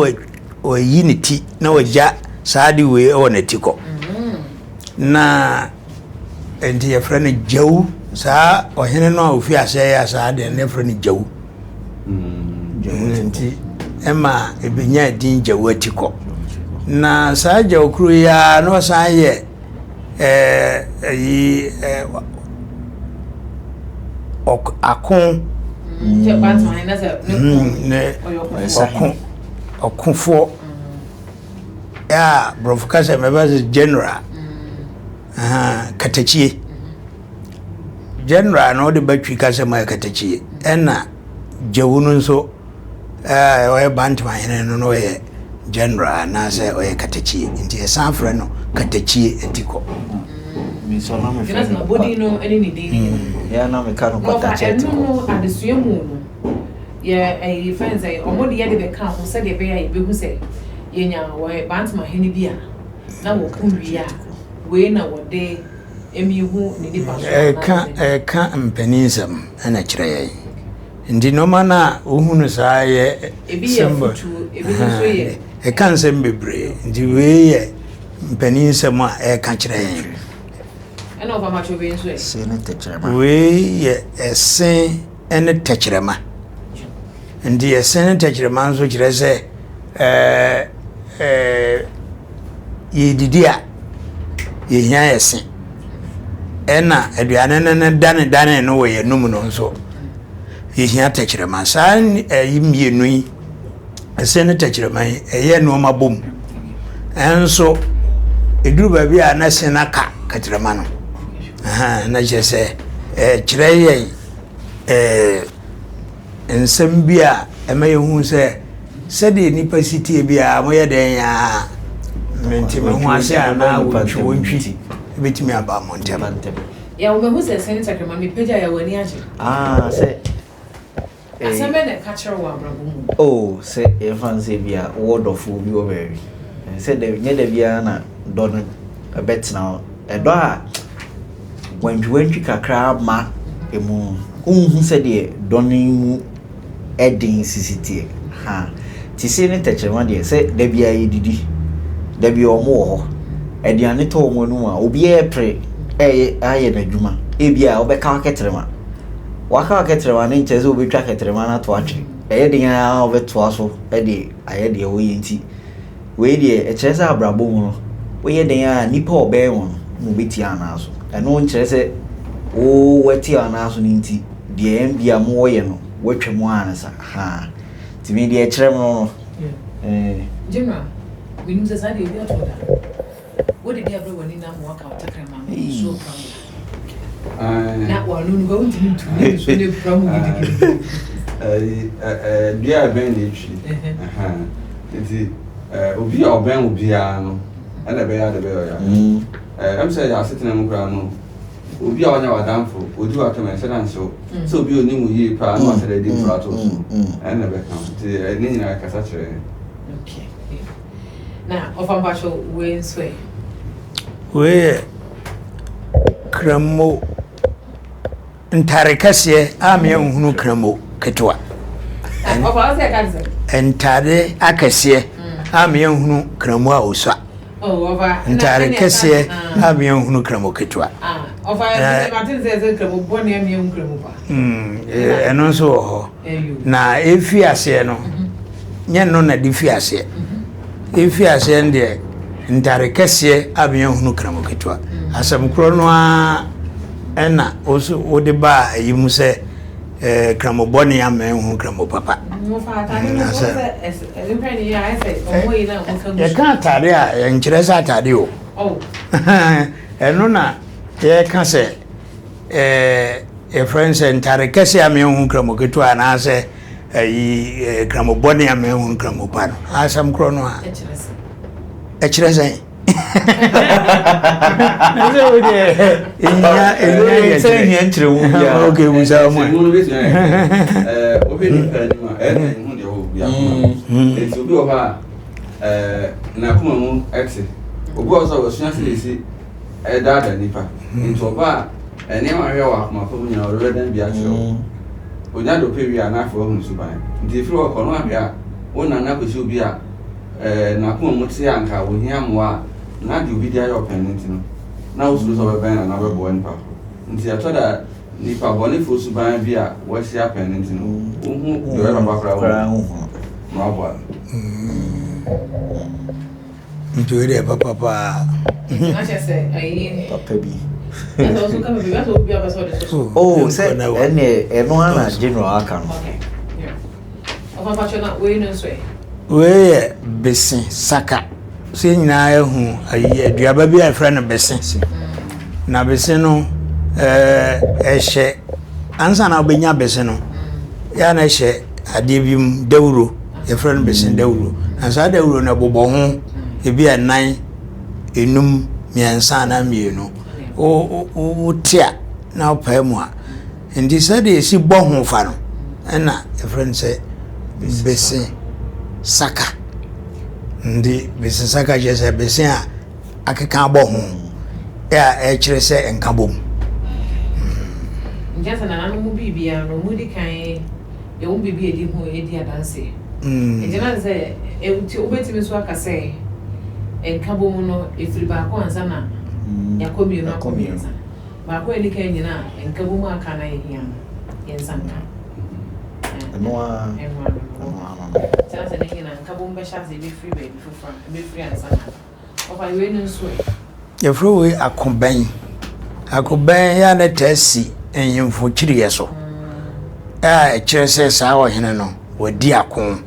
wayi ne ti na wagya saa ade wei wɔ n'ati kɔ. Na nti yɛfrɛ no Gyawu. Saa ɔhene no a ofi aseɛ yɛ saa deɛ no yɛfrɛ no Gyawu. Nti ɛma ebenya din Gyawu Atikɔ. Na saa Gyawu koro yi ara na ɔsan yɛ ɛyi ako ne ɔko ɔkofoɔ a borɔfo kasa mɛba sɛ general katakyie. General no wode ba Twi kasa mu a ɛkatakyie ɛna Gyewu no nso ɛɛ ɔyɛ Bantamahene no na ɔyɛ general anaasɛ ɔyɛ katakyie nti yɛsan frɛ no katakyie atikɔ. Mesɔ na mefrɛ no abodin no ne ne din no. Yɛ na meka no kɔtakyie atikɔ. Ɛno no adesua mu no yɛ ɛyi fɛn sɛ ɔmo de yɛ de bɛka ho sɛdeɛ ɛbɛyɛ a yɛbɛhu sɛ yɛnya wɔ Bantamahene bi a na wɔko wie a wei na wɔde Ɛka ɛka mpaninsɛm na ɛkyerɛ yɛn. Nti nneɛma no a wohu no saa yɛ symbol. Ɛka nsɛm bebree. Nti wei yɛ mpaninsɛm a ɛka kyerɛ yɛn. Wei yɛ ɛse ne tɛkyerɛma. Nti ɛse ne tɛkyerɛma nso kyerɛ sɛ ɛɛ ɛɛ yɛredidi a, yɛhia yɛ se. Ɛna aduane no ne danedane no wɔ yɛn anum no nso, yɛhia tɛkyerɛma. Saa ɛyi mmienu yi, ɛse ne tɛkyerɛma yi, ɛyɛ nneɛma bom. Ɛnso, ɛduru baabi a na se no aka kɛtrɛma no. Na kyerɛ sɛ, ɛkyerɛ yɛn ɛɛ. Nsɛm bi a ɛma yɛhu sɛ sɛdeɛ nnipa si teɛ biara moyɛ dɛn a mente me ho ase anaa wɔntwi wɔntwi bɛtumi aba mo ntɛm. Yɛ wo mahu sɛ sɛne tɛkrɛma mepagya yɛ w'ani agye. Ah sɛ. Asɛm bɛn na ɛka kyerɛ wo wɔ abrabɔ mu? Oh sɛ yɛmfa no sɛ bi a wowɔ dɔfoɔ bi wɔ baabi sɛ da nyɛ da biara na dɔ no ɛbɛtena hɔ ɛdɔ a wantwiwantwi kakra ma emu no, wonhu sɛdeɛ dɔ no mu den sisi teɛ. Ha, te sei ne tɛkyerɛma deɛ, sɛ da biara yɛdidi, da biara wɔn wɔ hɔ, aduane tɔ wɔn anum a, obiara repere ɛyɛ ayɛ n'adwuma. Ebia wobɛka w'akɛtrɛma, waka w'akɛtrɛma no nkyerɛ sɛ wobɛtwa kɛtrɛma no ato atwene. Ɛyɛ den ara wobɛtoa so de ayɛ deɛ woyɛ nti. Wei deɛ, ɛkyerɛ sɛ abrabɔ mu no, woyɛ dɛn ara a, nnipa a wɔbɛn wo no na wɔbɛtia wo nan so. Ɛno nkyerɛ sɛ wo woatia wo nan so no nti, deɛ ɛnbia mowɔ yɛ no, woatwa mu ara ne sa. Ahaa. Nti me deɛ ɛkyerɛ me no no. Eh. General, menim sɛ saa deɛ obi ato wo da. Wode di abrɛ w'ani na ama waka wo tɛkrɛma no nsuo pra mu. Na w'ano no kora wontumi ntu ne nsuo no pra mu gidigidi. Dua a ɛbɛn na etwi. Nti obi a ɔbɛn wo biara no ɛna ɛbɛyɛ ade bɛyɛ ɔya. Ɛm sɛ yɛ asetena mu koraa no obi a ɔnyɛ w'adamfo odi w'atɛm ɛnhyɛ da nhyɛ wo sɛ obi a onim wo yie paa na wahyɛ da adi mfra ato wo so ɛna ɛbɛka ho nti ne nyinaa kasa kyerɛ yɛn. Okay. Na ɔfa mpakyɛw wei nso ɛ? Wei yɛ kramo ntare kɛseɛ a meɛ nhunu kramo ketewa. Ntare akɛseɛ a meɛ nhunu kramo a osua. Oh, Ntare kɛseɛ a meɛ nhunu kramo ketewa. Ɛno nso wɔ hɔ. Na efi aseɛ no, nyɛ no na de fi aseɛ. Efi aseɛ no deɛ, ntare kɛseɛ a meɛhunu kramo ketewa. Asɛm korɔ no ara ɛna wode baa ayi mu sɛ eh, kramo bɔne a meɛhunu kramo papa. Yɛka atade a yɛnkyerɛ sɛ atade o. Oh. Ɛno na yɛka sɛ eh, Yɛfrɛ no sɛ ntare kɛse a menhu nkramo ketewa anaasɛ ayi nkramo bɔne a menhu nkramo pa no. Asɛm korɔ no a. Ɛkyerɛ sɛn? Ɛsɛ wo deɛ ɛnya ɛnya yɛ kyerɛ. Ɛnya nkyerɛ mu biara. Ok busa ɔmo. Nkyerɛ mu no bɛtumi ayɛ ɛɛ wohwɛ nipa anim a ɛyɛ na ehu deɛ wɔ obi akoma mu. Nti obi wɔ hɔ a ɛɛ n'akoma mu ɛte. Obi wɔ hɔ sɛ ɔsua sɛ esi ɛredaadaa nnipa. Nti ɔba a, nneɛma a ɔhwehwɛ wɔ akoma pa mu nyinaa, ɔde bɛdan bi akyerɛ wo. Onya deɛ ɔpɛ wie a, na afei wahu ne suban. Nti ɛfiri hɔ kɔ no ahwɛ a, wo nana kɔsi obi a ɛɛ n'akoma mu te a anka ɔhia mmoa a, na deɛ obi de ayɛ ɔpɛn no nti no, na wosuro sɛ ɔbɛbɛn no anaa ɔbɛboa nipa korɔ. Nti ɛtɔ da a, nnipa bɔnefoɔ suban bi a wɔahyia pɛn no nti no, wohu deɛ ɔyɛ papa koraa wohu na waboa no. Nti wei deɛ papa paa. Papa bi. Oh, sɛ ɛnneɛ ɛno ara na general aka no. Wei yɛ bese saka. Sɛ nyinaa ehu ayi aduaba bi a yɛfrɛ no bese. Na bese no Ɛhyɛ ansa na wobɛnya bese no, yɛ na ɛhyɛ adeɛ bi mu dawuro, yɛfrɛ no bese dawuro. Na saa dawuro no ɛbobɔ ho ebi a nan, enum, mmiɛnsa anaa mmienu. Wote a na wopae mu a, nti sɛdeɛ ɛsi bɔ ho fa no ɛna yɛfrɛ no sɛ bese saka. Nti bese saka kyerɛ sɛ bese a akeka abɔ ho a ɛkyerɛ sɛ nkabom. Nkyɛ sɛ nananom mu biribiara no wɔn di kan yɛ wɔn biribi a ɛdi ho ɛdi adanseɛ. Nti na sɛ nti wobɛtumi nso aka sɛ nkabom no ɛfiri baako ansa na yɛakɔ mmienu akɔ mmiɛnsa. Baako a ɛdi kan nyina a nkabom a aka na yɛhia no yɛn nsa nka. Ɛno ara. Ɛno ara no. Nti na sɛ ne nyina nkabom bɛhyɛ ase ɛbɛfiri baabi foforɔ a ɛbɛfiri ansa na ɔfa wei no nso ɛ. Yɛfrɛ wei akobɛn. Akobɛn yɛ a na ɛtaa si nhemfo kyiriiɛ so a ɛkyerɛ sɛ saa ɔhene no wadi ako,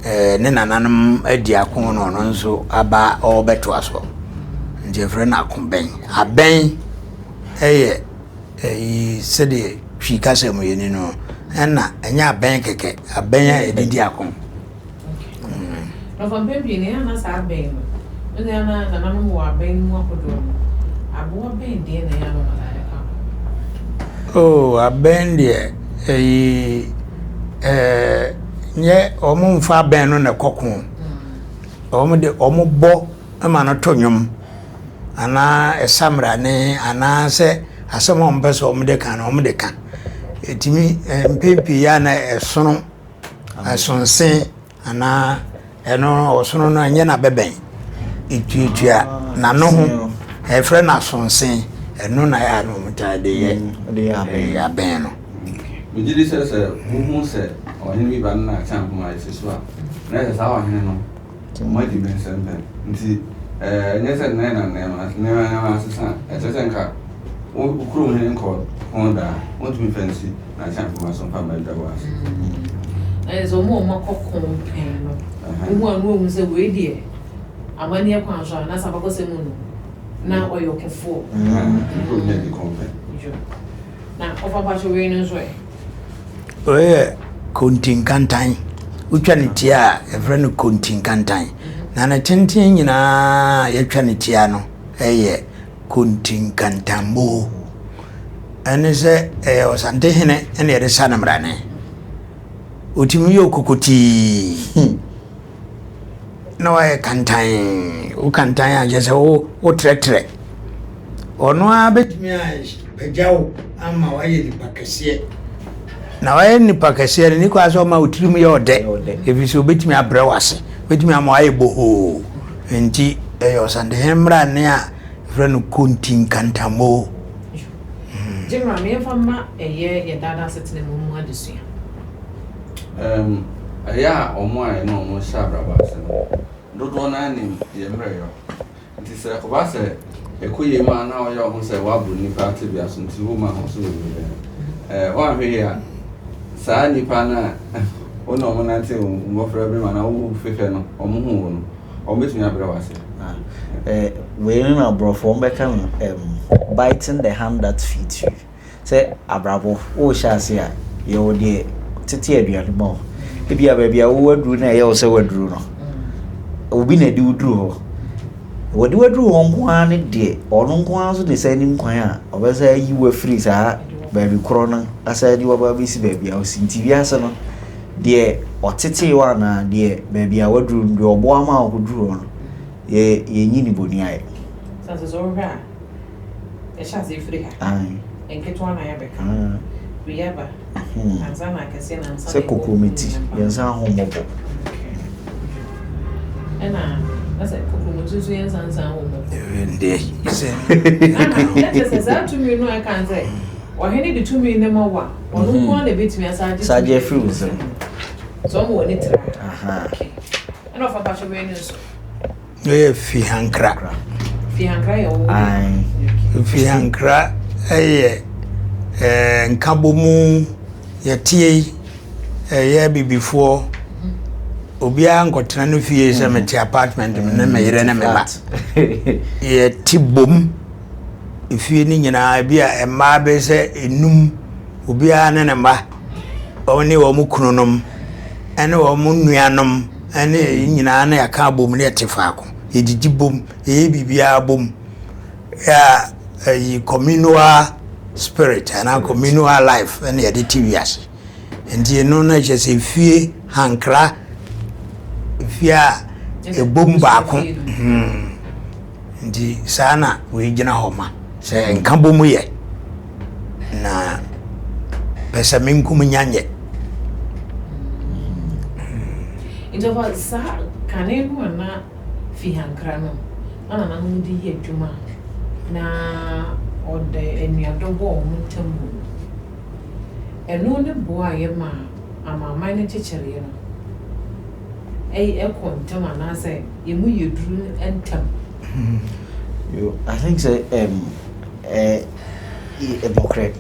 ne nananom adi ako na ɔno nso aba ɔrebɛtoa so. Nti yɛfrɛ no akobɛn. Abɛn yɛ ɛyi sɛdeɛ Twi kasa mu yɛni no, ɛna ɛnyɛ abɛn kɛkɛ, abɛn a yɛde di ako. Na ɔfa mpɛn pii no, ɛyɛ a na saa abɛn no, wo ne ana nananom wɔ abɛn no mu ahodoɔ no, aboa bɛn deɛ na ɛyɛ a na wɔtaa de ka ho? Oh, abɛn deɛ, ɛyi, ɛɛ, nyɛ wɔn mfa abɛn no na ɛkɔ ko. Wɔn de wɔn bɔ ma no to nnwom anaa ɛsa mmerane anaasɛ asɛm a wɔn pɛ sɛ wɔn de ka no wɔn de ka. Ɛtumi mpɛn pii yɛ a na ɛsono. Asonse anaa ɛno ɔsono no ɛnyɛ n'abɛbɛn etuatua n'ano ho ɛfrɛ no asonse ɛno na ɛyɛ a na wɔn taa de yɛ mm, abɛn no. Megye di sɛ sɛ wohu sɛ ɔhene bi ba no na akyɛn poma esi so a na ɛsɛ saa ɔhene no wɔn adi ne nsɛm pɛn nti ɛnyɛ sɛ nnɛ na nneɛma nneɛma nneɛma asesa ɛkyerɛ sɛ nka wo kurom hene nkɔ ho daa wontumi fɛ nsi Na kyɛn poma so mfa mma adwa wɔ ase. Ɛyɛ sɛ wɔn a wɔakɔ ko pɛn no, wohu a na wɔhu sɛ wei deɛ amanneɛ kwan so anaasɛ abakɔsɛm mu no, na ɔyɛ ɔkofoɔ. Kurom yɛ de kɔn pɛn. Na ɔfa mpakyɛ wei no nso ɛ? Wei yɛ kontinkantan. Wotwa ne tia a, yɛfrɛ no kontinkantan. Na ne tenten nyinaa a yɛatwa ne tia no yɛ kontinkantanmoo. Ɛne sɛ ɛyɛ Ɔsantehene na yɛde sa no mmrane. Ɔtumi yɛ okokotii hmm. na wayɛ kantan. Wo kantan a kyerɛ sɛ wo wotrɛtrɛ. Ɔno ara bɛtumi apagya wo ama wayɛ nipa kɛseɛ. Na wayɛ nipa kɛseɛ no ne kwan sɛ ɔma wo tirim yɛ ɔdɛ. Ɛfiri sɛ ɔbɛtumi abrɛ wo ase. Ɔbɛtumi ama wayɛ bohoo. Nti ɛyɛ Ɔsantehene mmrane a yɛfrɛ no kontinkantamoo. General, ma yɛmfa mma ɛyɛ yɛn daa daa asetena mu mu adesua. Um, ɛyɛ a wɔn a yɛne wɔn hyɛ abrabɔ ase no, dodoɔ no ara nim yɛn mmerɛyɔ. Nti sɛ ɛkɔba sɛ ɛkɔ yie mu a na ɔyɛ wo ho sɛ woaboro nnipa tebea so nti woma ho so bebree a, eh, woanhwɛ yie a, saa nnipa no a wo ne wɔn nante wo mmɔfra bere mu anaa wo fefɛ no, wɔn hu wo no, Wɔbɛtumi abrɛ wo ase. Ah, eh, wei no na aborɔfo wɔbɛka no um, biting the hand that feeds you. Sɛ abrabɔ worehyɛ ase a, yɛwɔ deɛ tete aduane ma wo. Ebi a baabi a wowɔ aduru na ɛyɛ wo sɛ woaduru no, obi na ɛde wo duru hɔ. Wɔde wo aduru hɔ nko ara ne deɛ, ɔno nko ara nso de sɛ anim kwan a ɔbɛsɛ ayi wo afiri saa baabi korɔ no asɛ de wo aba abɛsi baabi a wosi. Nti wiase no, Deɛ ɔtetee wo anaa deɛ baabi a waduru no, deɛ ɔboa maa wokɔduru hɔ no, yɛ yɛnyi ne bɔni ayɛ. Sɛ sɛ wohwɛ a, yɛhyɛ aseɛ firi ha. Nketewa na yɛabɛka. Wei aba. Ansa na akɛseɛ na ansa na Sɛ kokuromoti, yɛnsan ho mmɔbɔ. Ɛna na sɛ kokuromoti nso yɛnsan nsan ho mmɔbɔ. Ɛndeɛ sɛ. Na kyerɛ sɛ saa tumi no a ɛka sɛ Ɔhene de tumi no ma wo a, ɔno nko ara na ebetumi asan agye tumi no afiri wo nsam. Sɛ ɔma w'ani tra a. Okay. Ɛna ɔfa mpakyɛ wei no nso. Ɛyɛ fihankra. Fihankra yɛ wo deɛ. Fihankra ɛyɛ ɛɛ nkabomu yɛteɛ yi ɛyɛ bibifoɔ obiara nkɔtena no fie sɛ mete apartment mu ne me yere ne me ba. Yɛte bom. Efie no nyinaa ebi a mmaa bɛyɛ sɛ enum, obiara ne ne mma, wɔn ne wɔn kununom, ne wɔn nuanom ne yɛn nyinaa na yɛaka abom na yɛte faako. Yɛdidi bom, yɛyɛ biribiara bom. Yɛ a ɛyi communal spirit anaa communal life na yɛde te wiase. Nti ɛno no kyerɛ sɛ efie hankra, efie a ɛbom baako. Hmm. Nti saa na wei gyina hɔ ma sɛ nkabom yɛ na pɛsɛmenkum nya nyɛ. Nti ɔfa saa kane no a na fi hankra no na nananom de yɛ adwuma na ɔde anuadɔ bɔ wɔn ntam mu no, ɛno ne boa yɛ ma amanaman no nkyekyereɛ no ɛkɔ ntɛm anaasɛ emu yɛ duru ntɛm. Yo, I think sɛ um, eh, nokorɛ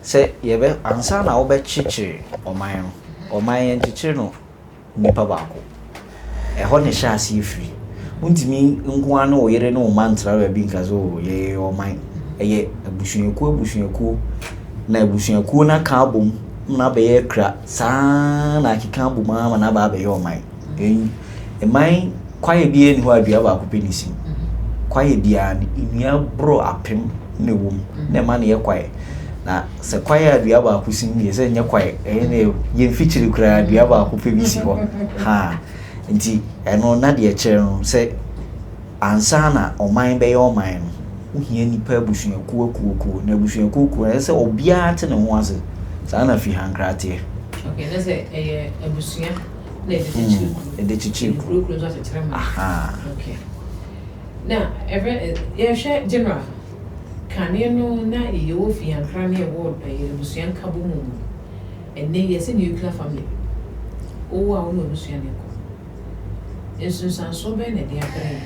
sɛ yɛbɛ ansa na wobɛkyekyere ɔman no, ɔman yɛnkyekyere no nipa baako. Ɛhɔ na ɛhyɛ aseɛ firi. Wontumi nko ara ne wo yere ne wo mma ntena baabi nka sɛ oh, yɛyɛ ɔman. Ɛyɛ abusuakuo abusuakuo na abusuakuo no aka abom na abɛyɛ akura saa na akeka abom ara ma no aba abɛyɛ ɔman. Mman kwaeɛ biara nni hɔ a dua baako pɛ na ɛsi mu. Kwaeɛ biara no, nnua boro apem na ɛwɔ mu na ɛma no yɛ kwaeɛ. Na sɛ kwaeɛ a dua baako si mu deɛ sɛ ɛnyɛ kwaeɛ, ɛyɛ ne yɛn mfikyiri koraa dua baako pɛ bi si hɔ. Ha nti ɛno na deɛ ɛkyerɛ no sɛ ansa na ɔman bɛyɛ ɔman no, wohia nnipa abusuakuo akuokuo na abusuakuo kuo no ɛsɛ sɛ obiara te ne ho ase. Saa na Fihankra teɛ. Okay, na sɛ ɛyɛ abusua na ɛde kyekyere kuro. Ɛde kyekyere kuro. Kuro kuro nso akyekyere ma. Okay. Na ɛfɛ yɛhwɛ general kane no na yɛwɔ fiankra ne yɛwɔ ɛyɛ abusua nkabɔ mu mu. Ɛnɛ yɛsɛ nuclear family. Wowɔ a wo ne abusua na ɛkɔ. Nsunsuansoɔ bɛn na ɛde abrɛ yɛn?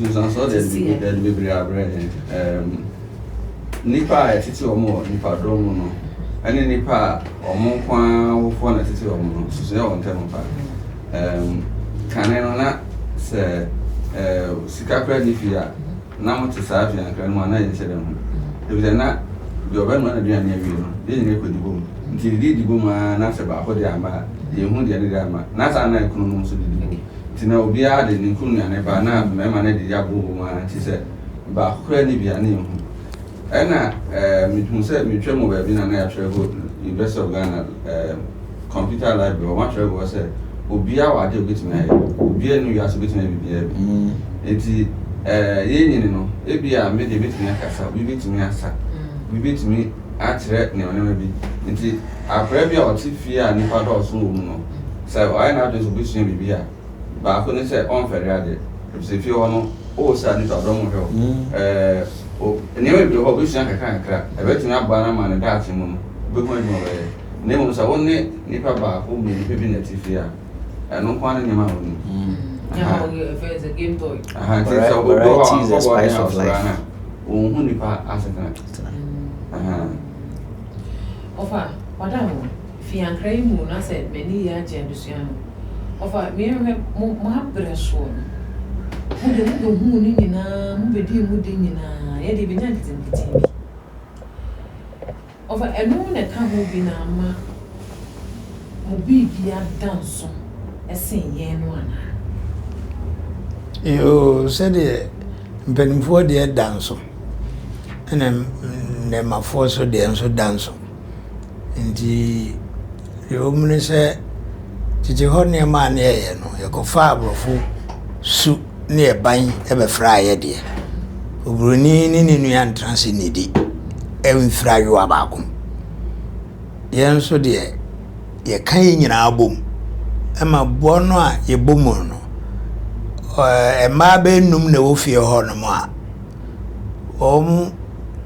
Nsunsuansoɔ deɛ ɛde bebree abrɛ yɛn. Um, nnipa a yɛtete wɔn wɔ nnipadɔm mu no ne nnipa a wɔn nko ara awofoɔ na ɛtete wɔn no, nsusuiɛ wɔ ntam pa. Um, kane no na sɛ uh, sika koraa nni fie a, na mote saa afiankra no mu a na yɛnhyɛ da ho. Efisɛ na deɛ ɔbɛnoa n'aduane awie no, yɛn nyinaa kɔdi bom. Nti yɛdidi di bom ara na sɛ baako de amma a, yɛnhu deɛ ne de ama. Na saa na kununom nso didi bom. Nti na obiara de ne kunu nnuane ba na mmarima no adidi abom bom ara. Nti sɛ baako koraa nni bi a, na yɛnhu. Ɛna eh, mehu sɛ metwam wɔ baabi na na yɛatwerɛ hɔ University of Ghana eh, computer library, wɔn atwerɛ gu hɔ sɛ obiara wɔ adeɛ a obetumi ayɛ, obiara nni wiase obetumi ayɛ biribiara bi. Mm. Nti eh, yɛn nyini no, ebi a me deɛ betumi akasa, obi betumi asa, mm. obi betumi akyerɛ nneɛma nneɛma bi. Nti akwadaa bi a ɔte fie a nnipa dɔɔso wɔ mu no, sɛ ɔayɛ n'adwene sɛ obesua biribi a, Baako ne sɛ ɔmfɛre adeɛ, efisɛ fie hɔ no wowɔ sɛ a nnipa dɔm hwɛ wo. Ɛɛ o nneɛma bebree wɔ hɔ a obesua nkakrankakra, ɛbɛtumi aboa no ama ne daakye mu no obehu adwuma a ɔbɛyɛ. Na mmom sɛ wo ne nnipa baako mmienu pɛ bi na ɛte fie a, ɛno nko ara ne nneɛma a wonim. Aha. Aha, nti sɛ obi wɔ hɔ a Variety is wankɔ the boarding spice house of koraa life. no a, onhu nnipa asetena. Aha. Ɔfa, ɔda ho. Fi ankra yi mu na sɛ m'ani yɛ agye adesua no ɔfa me hwɛ mo mo abrɛ soɔ no mo deɛ mo bɛ huu ne nyinaa mo bɛ dii mo de nyinaa yɛ deɛ bɛnya nketenkete bi ɔfa ɛno na ɛka ho bi na ama mo biribi ada nso ɛsen yɛn no anaa. Yoo sɛdeɛ mpanimfoɔ deɛ da nso ɛna nnɛmafoɔ so deɛ nso da nso. Nti deɛ ɛwɔ mu ne sɛ, tete hɔ nneɛma a na yɛyɛ no, yɛkɔfaa aborɔfo su ne yɛn ban bɛfraa yɛn deɛ. Oburoni ne ne nua ntena ase nnidi mfiri ayowa baako mu. Yɛn nso deɛ, yɛka yɛn nyinaa bom ma boɔ no a yɛbɔ mu no, mmaa bɛyɛ nnum na ɛwɔ fie hɔnom a, wɔyɛ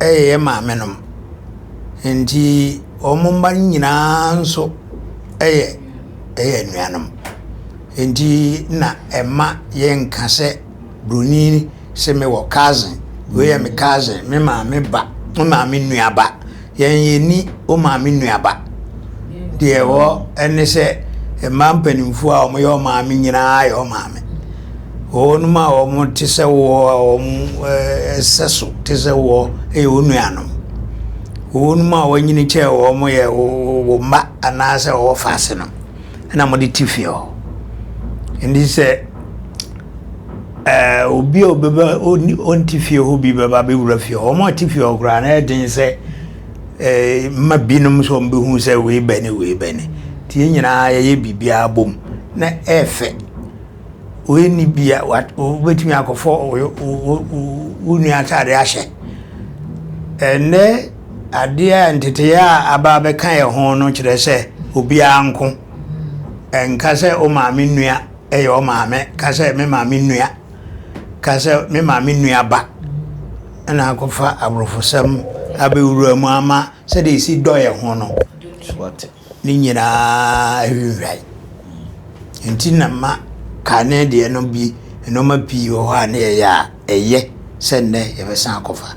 yɛn maamenom. Nti wɔn mma no nyinaa nso yɛ yɛ anuanom. Nti na ɛmma yɛnka sɛ buroni se mewɔ cousin, wei yɛ me cousin, me maame ba, me maame nua ba. Yɛn yɛnni wo maame nua ba. Deɛ ɛwɔ ne sɛ mmaa mpanimfoɔ a wɔyɛ wo maame nyinaa yɛ wo maame. Wɔnom a wɔn te sɛ woɔ a wɔn sɛ so te sɛ woɔ yɛ wo nuanom. Wɔnom a wɔanyini kyɛn wɔn yɛ wo mma anaasɛ wɔwɔ faase no ɛna wɔde te fie hɔ. Nti sɛ ɛɛ obi a ɔbɛba ɔnte fie hɔ bi bɛba bɛwura fie hɔ, wɔn a wɔte fie hɔ koraa na ɛyɛ den sɛ ɛɛ mma binom nso wɔn bɛhu sɛ wei bɛne wei bɛne. Nti yɛn nyinaa yɛyɛ biribiara bom na ɛyɛ fɛ. Wei nni bi a wobɛtumi akɔfɔ wo nua atade ahyɛ. Ɛnnɛ adeɛ a nteteeɛ a aba abɛka yɛn ho no kyerɛ sɛ obiara nko. Ɛnka sɛ wo maame nua yɛ wo maame, ka sɛ me maame nua, ka sɛ me maame nua ba. Ɛna akɔfa aborɔfosɛm abɛwura mu ama sɛdeɛ ɛsi dɔ yɛn ho no. Ne nyinaa ahwinhwan. Nti na ma kane deɛ no bi nneɛma pii wɔ hɔ a na yɛyɛ a ɛyɛ sɛ nnɛ yɛbɛsan akɔfa.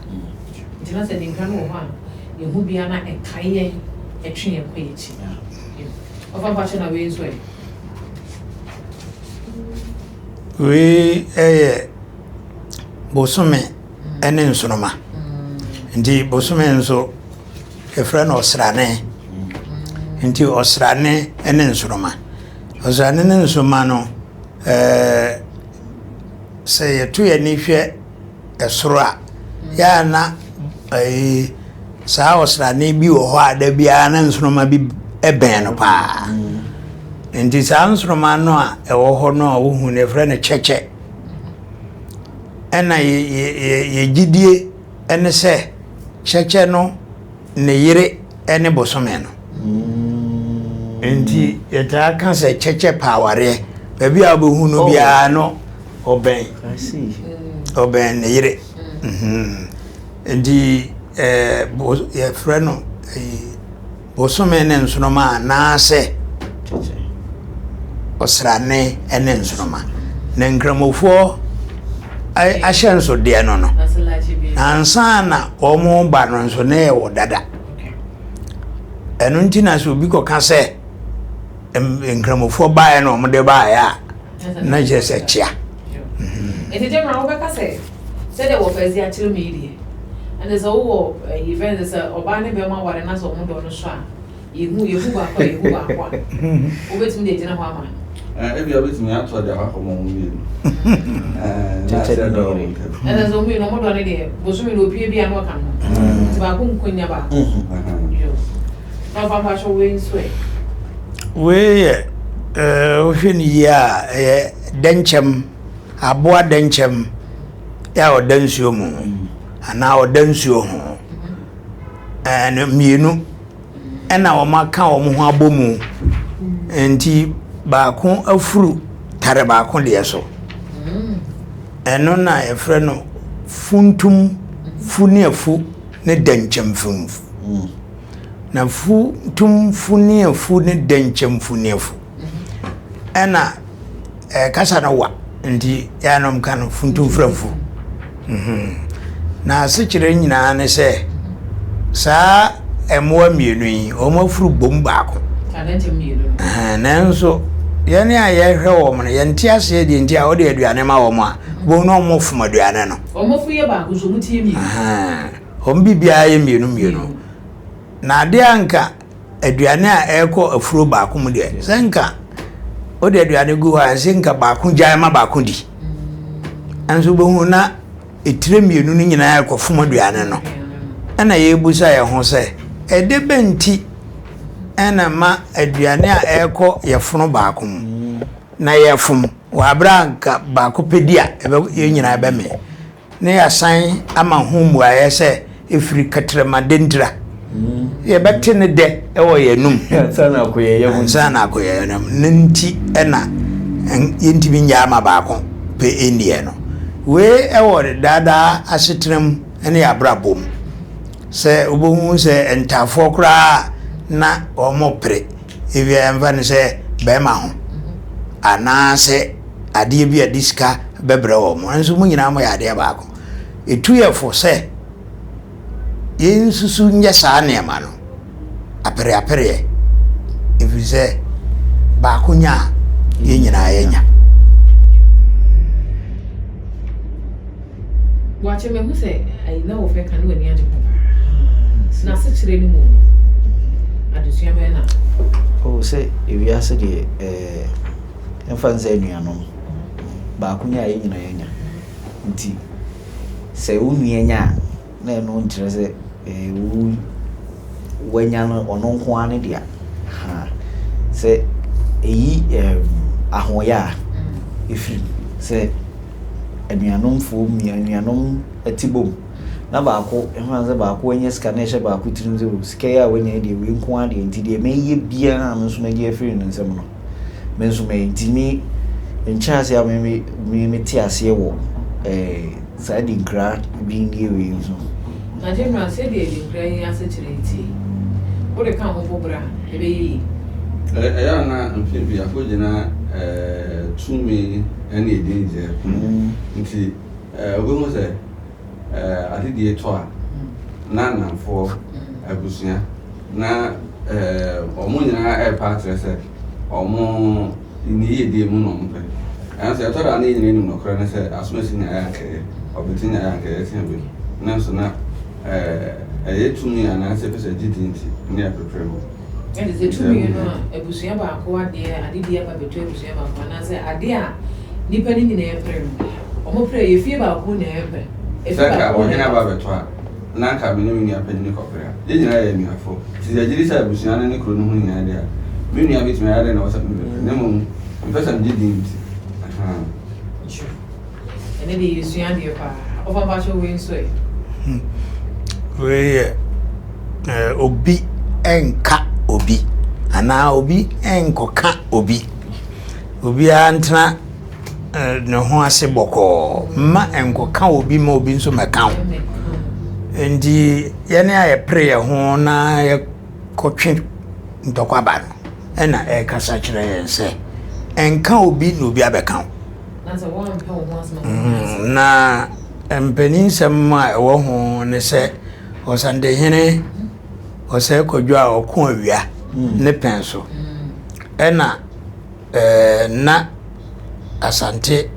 Nti na sɛ ninkra no wɔ hɔ a yɛhu bi a na ɛkae yɛn ɛtwe yɛn kɔ yɛn akyi. Ɔfa mpakyɛ na wei nso ɛ? Wei yɛ bosome ne nsoroma. Nti bosome nso Yɛfrɛ no ɔsrane. Nti ɔsrane ne nsoroma. Ɔsrane ne nsoroma no, ɛɛ sɛ yɛto yɛn ani hwɛ ɛsoro a, yɛ a na ɛyi saa ɔsrane bi wɔ hɔ a da biara na nsoroma bi bɛn no paa. Nti saa nsoroma no a ɛwɔ hɔ no a wohu no yɛfrɛ no kyɛkyɛ. Ɛna yɛ yɛ gyidie ne sɛ Kyɛkyɛ no ne yere ne bosome no. Nti yɛtaa ka sɛ kyɛkyɛ pɛ awareɛ. Baabi a wobɛhu no oh. biara no ɔbɛn ɔbɛn ne yere. Mhm. Nti eh, yɛfrɛ no eh, Bosome ne nsoromma anaasɛ ɔsrane ne nsoromma. Na Nkramofoɔ ahyɛnsodeɛ no no, ansa na wɔreba no nso na ɛwɔ dada. Ɛno nti na sɛ obi kɔka sɛ Nkramofoɔ baeɛ na wɔde baeɛ a, na kyerɛ sɛ kyea. Nti gyama wobɛka sɛ sɛdeɛ wɔfa asi akyerɛ me yi deɛ ɛnde sɛ wowɔ ɛyi fɛn sɛ sɛ ɔbaa ne bɛrima ware na sɛ wɔn dɔ no so a yɛhu yɛhu baako a yɛhu baako a wobɛtumi de agyina hɔ ama. Ebi a wobɛtumi atɔ de akɔ ma wɔn mmienu. Kyɛkyɛ ne yere. Ɛnna sɛ wɔn mmienu wɔn dɔ no deɛ bosome na opie bi a na ɔka ho nti baako nko nya baako. Na ɔfa mpakyɛ wei nso ɛ. Wei yɛ wohwɛ no yie a ɛyɛ dɛnkyɛm aboa dɛnkyɛm a ɔda nsuo mu anaa ɔda nsuo ho ɛno mmienu ɛna wɔn aka wɔn ho abɔ mu nti baako afuru tare baako deɛ so ɛno na yɛfrɛ no funtum fu ne afu ne dɛnkyɛm fumfu. Na fu tum fu ne afu ne dɛnkyɛm fu ne afu. Ɛna ɛɛ kasa no wa nti yɛanom ka no funtum framfu. Mhm. Na asekyerɛ nyinaa ne sɛ saa mmoa mmienu yi wɔn afuru bom baako. Nanso yɛn a yɛhwɛ wɔn no yɛnte aseɛ deɛ nti a wɔde aduane ma wɔn a wɔn na wɔn fom aduane no. Wɔn afu yɛ baako nso wɔn ti yɛ mmienu. Wɔn biribiara yɛ mmienu mmienu. Na adeɛ a nka aduane a ɛrekɔ afuro baako mu deɛ, sɛ nka wode aduane gu hɔ a, ɛsɛ nka baako gyae ma baako di. Nso wobɛhu na etire mmienu no nyinaa rekɔfom aduane no. Ɛna yɛrebusa yɛn ho sɛ, ɛde bɛn nti ɛna ma aduane a ɛrekɔ yɛfono baako mu na yɛfom wɔ abere a nka baako pɛ di a yɛn nyinaa bɛmee. na yɛasan ama ho mmuaeɛ sɛ ɛfiri kɛtrɛma dentira. Yɛbɛte ne dɛ wɔ yɛn anum. Ansa na akɔ yɛn yam. Ansa na akɔ yɛn yam. Ne nti na yɛntumi nyɛ ama baako pɛ nniɛ no. Wei wɔ daadaa asetena mu ne yɛn abrabɔ mu. Sɛ wobɛhu sɛ ntaafoɔ koraa na wɔpere ebia yɛmfa no sɛ bɛrima ho anaasɛ adeɛ bi a ɛde sika bɛbrɛ wɔn. Nso mo nyinaa moyɛ adeɛ baako. Ɛtu yɛ fo sɛ yɛnsusu nyɛ saa nneɛma no apereapereɛ ɛfiri sɛ baako nya a yɛn nyinaa yɛnya. Boakye mahu sɛ ayi na wɔfɛ ka ne w'ani agye ho paa. Na asekyerɛ no mu no, adesua bɛn na. Oh, sɛ ewiase deɛ ɛɛ ɛmfa nsɛ anuanom baako nya a yɛn nyinaa yɛnya nti sɛ wo nua nya a na ɛno nkyerɛ sɛ ɛɛ wo wanya no ɔno nko ara ne dea ha sɛ ɛyi ɛɛm ahoɔyɛ a ɛfiri mu sɛ anuanomfoɔ mmia anuanom te bom na baako ɛho sɛ baako anya sika na ɛhyɛ baako tirim sɛ o sika yi a wanya yi deɛ wei nko ara deɛ nti deɛ mɛyɛ biara a me nso mɛgye afiri ne nsam no me nso mɛyɛ nti me nkyerɛaseɛ a me me mete aseɛ wɔ ɛɛ saa adinkra bi nie wei nso. Na General sɛdeɛ adinkra yi asekyerɛ yi teɛ yi wode ka ho bɔ bra a ɛbɛyɛ yie? Ɛyɛ a na mfe pii akɔgyina tumi ne edin gyeɛ ho nti wobɛhu sɛ adedie tɔ a na nnamfoɔ, abusua na wɔn nyinaa ɛrepa akyerɛ sɛ wɔn ne yiedie mu na wɔn pɛ. Nanso ɛtɔ da a na yɛn nyinaa nim nokorɛ ne sɛ asomasi nyaeɛ ankɛyɛ, ɔbete nyaeɛ ankɛyɛ kyɛn bi. Nanso na ɛyɛ tumi anaasɛ ɛpɛ sɛ gye di nti ne ɛpepere ho. Ɛne sɛ tumi no a abusua baako adeɛ adedie aba bɛtɔ abusua baako anaasɛ adeɛ a nnipa no nyinaa pere no, wɔn pere ɛyɛ fie baako mu na ɛpere. Sɛ anka ɔhene aba abɛtɔ a, na anka me ne me nua panyin kɔpere a. Yɛn nyinaa yɛ anuafo. Nti sɛ yɛgye di sɛ abusua no ne kuro no ho hia de a, me nua betumi ayɛ dɛn na ɛwɔ sɛ mebɛpere? Na mmom, mempɛ sɛ megye din nti. Ahaa. True. Ɛnɛ deɛ yɛsua adeɛ paa. Ɔfa mpakyɛ wei nso ɛ? Hmm. Wei yɛ eh, obi nka obi anaa obi nkɔka obi. Obiara ntena eh, ne ho ase bɔkɔɔ mma nkɔka obi ma obi nso mɛka ho. Nti yɛne a yɛpere yɛn ho na yɛkɔtwe ntɔkwa ba no ɛna ɛrekasa kyerɛ yɛn sɛ ɛnka obi na obi abɛka wo. Mm, na mpaninsɛm a ɛwɔ ho ne sɛ Ɔsantehene Ɔsɛe Kwadwo a ɔko awia mm. ne pɛn so ɛna ɛɛ na Asante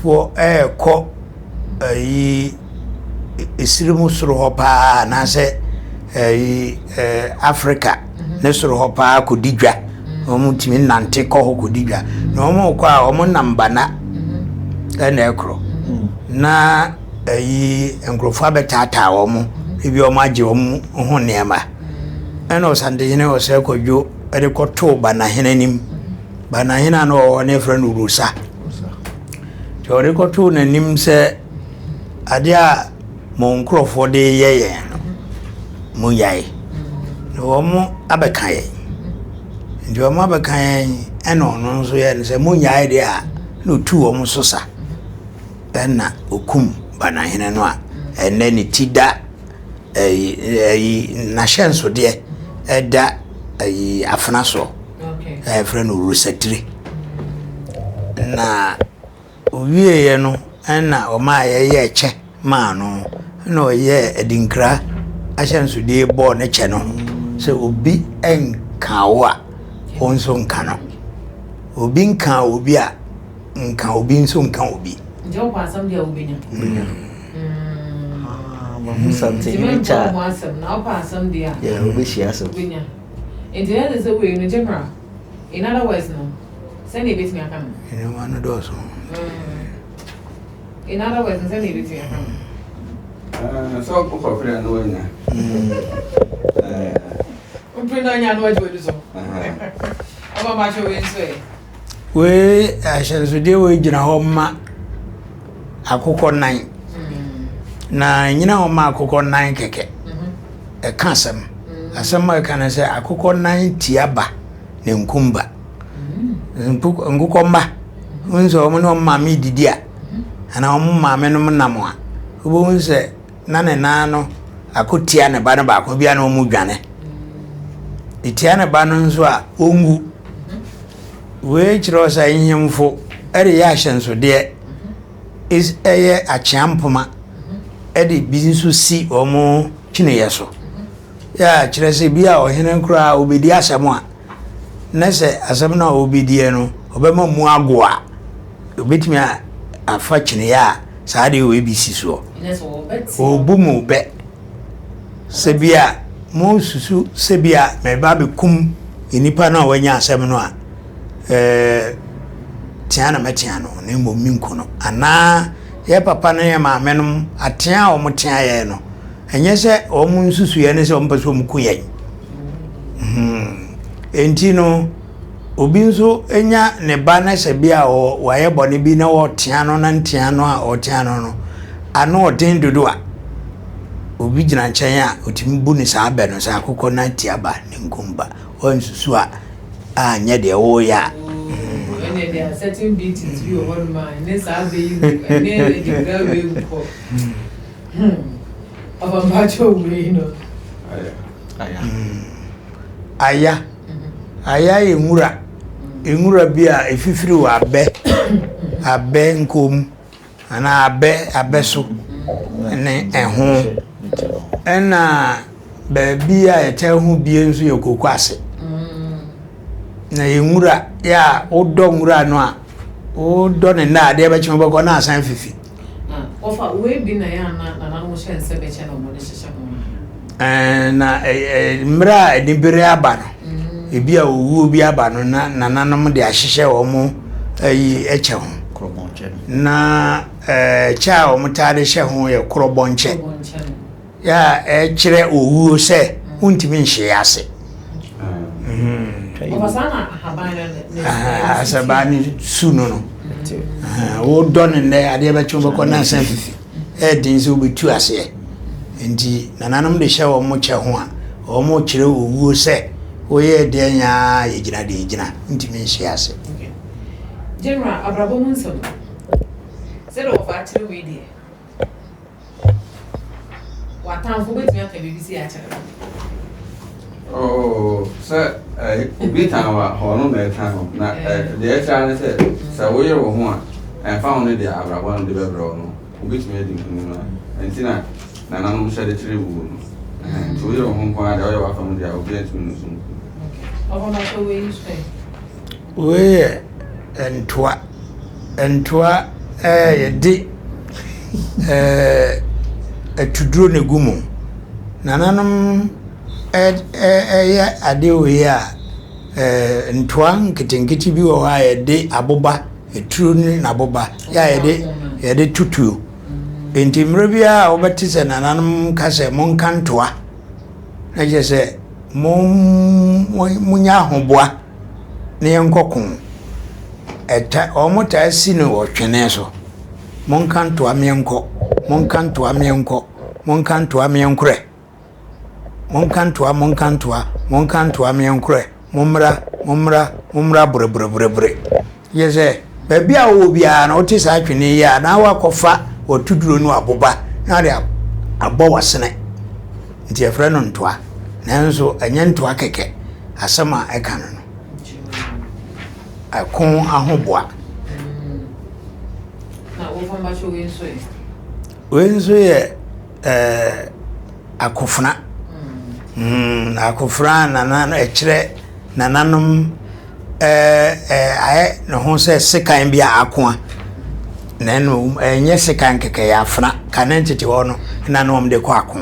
foɔ ɛɛkɔ ɛyi esiri mu soro hɔ paa anaasɛ ɛyi ɛɛ Africa ne soro hɔ paa kɔdi dwa wɔn tumi nante kɔ hɔ kɔdi dwa na wɔn kɔ a wɔn nam bana ɛna ɛkorɔ na ɛyi nkurɔfoɔ abɛtaataa wɔn ebi wɔn agye wɔn ho nneɛma ɛna Ɔsantehene Ɔsɛe Kwadwo ɛde kɔtoo Banahene anim Banahene a na ɔwɔ hɔ no yɛfrɛ no Rosa nti ɔde kɔtoo n'anim sɛ adeɛ a mo nkurɔfoɔ de yɛ yɛn no monyae na wɔn abɛka yɛn nti wɔn abɛka yɛn ɛna ɔno nso yɛ no sɛ monyae deɛ a na ɔtu wɔn so sa ɛna ɔkum Banahene no a ɛnɛ ne ti da ɛyi ɛyi n'ahyɛnsodeɛ ɛda ɛyi afena soɔ a yɛfrɛ no rosatire na owieɛ no ɛna ɔmaa yɛyɛɛ kyɛ maa no ɛna ɔyɛɛ adinkra ahyɛnsodeɛ bɔɔ ne kyɛ no ho sɛ obi nka wo a wo nso nka no obi nka obi a nka obi nso nka obi. Nti wopɛ asɛm deɛ wobɛnya. Wobɛnya. Ah, mahu something. Nti mɛmpa wo ho asɛm na wopɛ asɛm deɛ a. Yeah, wobɛhyia asɛm. Wobɛnya. Nti na ɛsɛ sɛ wei no general. In other words no, sɛnea ebetumi aka no. Nneɛma no dɔɔso. In other words no, sɛnea ebetumi aka no. Sɛ wokɔpere a na woanya. Wopere na anya na wagye w'ani so. Ɔba makyɛ wei nso ɛ. Wei ahyɛnsodeɛ wei gyina hɔ ma akokɔ nan. Na ɛnyina hɔ ma akokɔ nan kɛkɛ. Ɛka asɛm. Asɛm a ɛka ne sɛ akokɔ nan tia ba ne nkum ba. Nkokɔ mma, wohu sɛ wɔn ne wɔn maame didi a, anaa wɔn maame nom nam a, wobɛhu sɛ na ne nan no akɔtia ne ba no baako bi a na wɔn dwane. Ɛtia ne ba no nso a, ɔnwu. Wei kyerɛ sɛ nhemfo de yɛ ahyɛnsodeɛ ɛyɛ akyea mpoma de bi nso si wɔn kyiniiɛ so. Yɛ a kyerɛ sɛ bi a ɔhene koraa ɔbɛdi asɛm a, na sɛ asɛm no a ɔbɛdiɛ no ɔbɛma mu ago a, ɔbɛtumi afa kyiniiɛ a saa adeɛ wei bi si soɔ. Ɔbu mo bɛ sɛ bi a mosusu sɛ bi a mɛba abɛkum nnipa no a wɔanya asɛm no a, ɛɛ tea na mɛtea no na mmom menku no. Anaa yɛ papa ne yɛ maame nom atea a wɔtea yɛn no, ɛnyɛ sɛ wɔn nsusuiɛ ne sɛ wɔmpɛ sɛ wɔku yɛn. Hmm. Enti no, obi nso nya ne ba na sɛ bi a wayɛ bɔne bi na wɔtea no na ntea no a ɔtea no no ano ɔden dodo a, obi gyina nkyɛn a ɔtumi bu no saa bɛ no sɛ akokɔ nan tia ba ne nkum ba. Wansusu a anyɛ deɛ woreyɛ a. Ɛnna there are certain beatings bi wɔ hɔnom a ɛne saa bɛ yi ɛne adinkra wei nkɔ. Hmm. Ɔfa mpakyɛ wei no. Aya. Aya. Aya yɛ nwura. Nwura bi a ɛfifiri wɔ abɛ, abɛ nkɔn mu anaa abɛ abɛ so ne ɛho. Ɛna baabi a yɛtaa hu bie nso yɛ koko ase. Na yɛ nwura yɛ a wodɔ nwura no a wodɔ ne nna adeɛ bɛkye wobɛkɔ na asan fifi. Wɔfa wei bi na yɛ ana nananom hyɛ nsɛ bɛkyɛ na wɔde hyehyɛ ho. Na mmerɛ a anibere aba no, mm. ebi a owuo bi aba no na nananom de ahyehyɛ wɔn ayi kyɛ ho. Na kyɛ a wɔn taa de hyɛ ho yɛ korɔbɔnkyɛ. Yɛ a ɛkyerɛ owuo sɛ wontumi nhyee ase. Ahaban no su no no. Wodɔ no nnɛ adeɛ bɛkye wobɛkɔ na asan fifi. Ɛyɛ den sɛ wobɛtu aseɛ. Nti nananom de hyɛ wɔn kyɛ ho a, wɔn kyerɛ owuo sɛ woyɛ deɛ nyaa yɛgyina deɛ yɛgyina ntumi nhyee ase. General, abrabɔ mu nsɛm sɛdeɛ wɔfa akyerɛ wei deɛ W'atamfo bɛtumi aka biribi sei akyerɛ wo? Oh, sɛ eh, obi tan wa hɔ no na ɛtan ho na eh, deɛ ɛkyerɛ ne sɛ sɛ woyere wo ho a ɛmfa ho ne deɛ abrabɔ no de bɛbrɛ wo no wobɛtumi adi nkonim no ɛnti na nananom hyɛ de kyerɛ wuo no nti woyere wo ho nko ara deɛ woyɛ w'afa mu deɛ obi antumi no so nko. Ɔfɔmatɔ wei nso ɛ? Wei yɛ ntoa. Ntoa yɛde atuduro na ɛgu mu. Nananom yɛ adeɛ wei a, ntoa nketenkete bi wɔ hɔ a yɛde aboba, eturo ne n'aboba yɛ a yɛde yɛde to tuo. Nti mmerɛ biara a wobɛte sɛ nananom ka sɛ monka ntoa, na kyerɛ sɛ monyɛ ahoboa. na yɛnkɔ ko. Ɛta wɔtaa si no wɔ twene so. Monka ntoa meɛnkɔ, monka ntoa meɛnkɔ, monka ntoa meɛnkorɛ. Monka ntoa, monka ntoa, monka ntoa meɛnkorɛ. Mommra, mommra, mommra borebore. Yɛ sɛ baabi a wowɔ biara no wote saa twene yi a na woakɔfa w'atuduro no aboba na wode abɔ w'asene. Nti yɛfrɛ no ntoa. Nanso ɛnyɛ ntoa kɛkɛ. Asɛm a ɛka no no, ɛko ahoboa. Wei nso yɛ ɛɛ akofena. Mm, na akofena nana ɛkyerɛ nananom ɛɛ ayɛ ne ho sɛ sekan bi a akoa. Na ɛno ɛnyɛ sekan kɛkɛ yɛ afena. Kane tete hɔ no na na wɔde kɔ ako.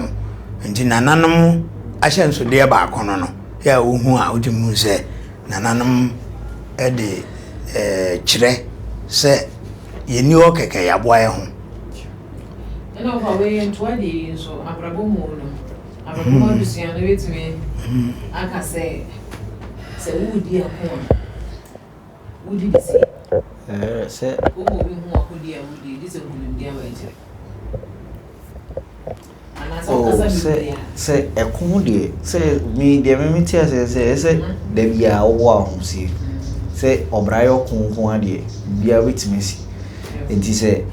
Nti nananom ahyɛnsodeɛ baako no no yɛ a wohu a wotumi hu sɛ nananom de kyerɛ sɛ yɛnni hɔ kɛkɛ yɛaboa yɛn ho. Ɛna ɔfa wei yɛ ntoa deɛ yi nso abrabɔ mu no abrabɔ mu adesua no bɛtumi aka sɛ sɛ woredi ako a wodi de sie. Sɛ. Woma obi hu akodi a wodi gye sɛ nkonimdi aba akyire. Oh, sɛ sɛ ɛko deɛ sɛ me deɛ me me te aseɛ sɛ ɛsɛ da biara wobɔ ahosie sɛ ɔbra yɛ ɔko nko ara deɛ biara bɛtumi asi nti sɛ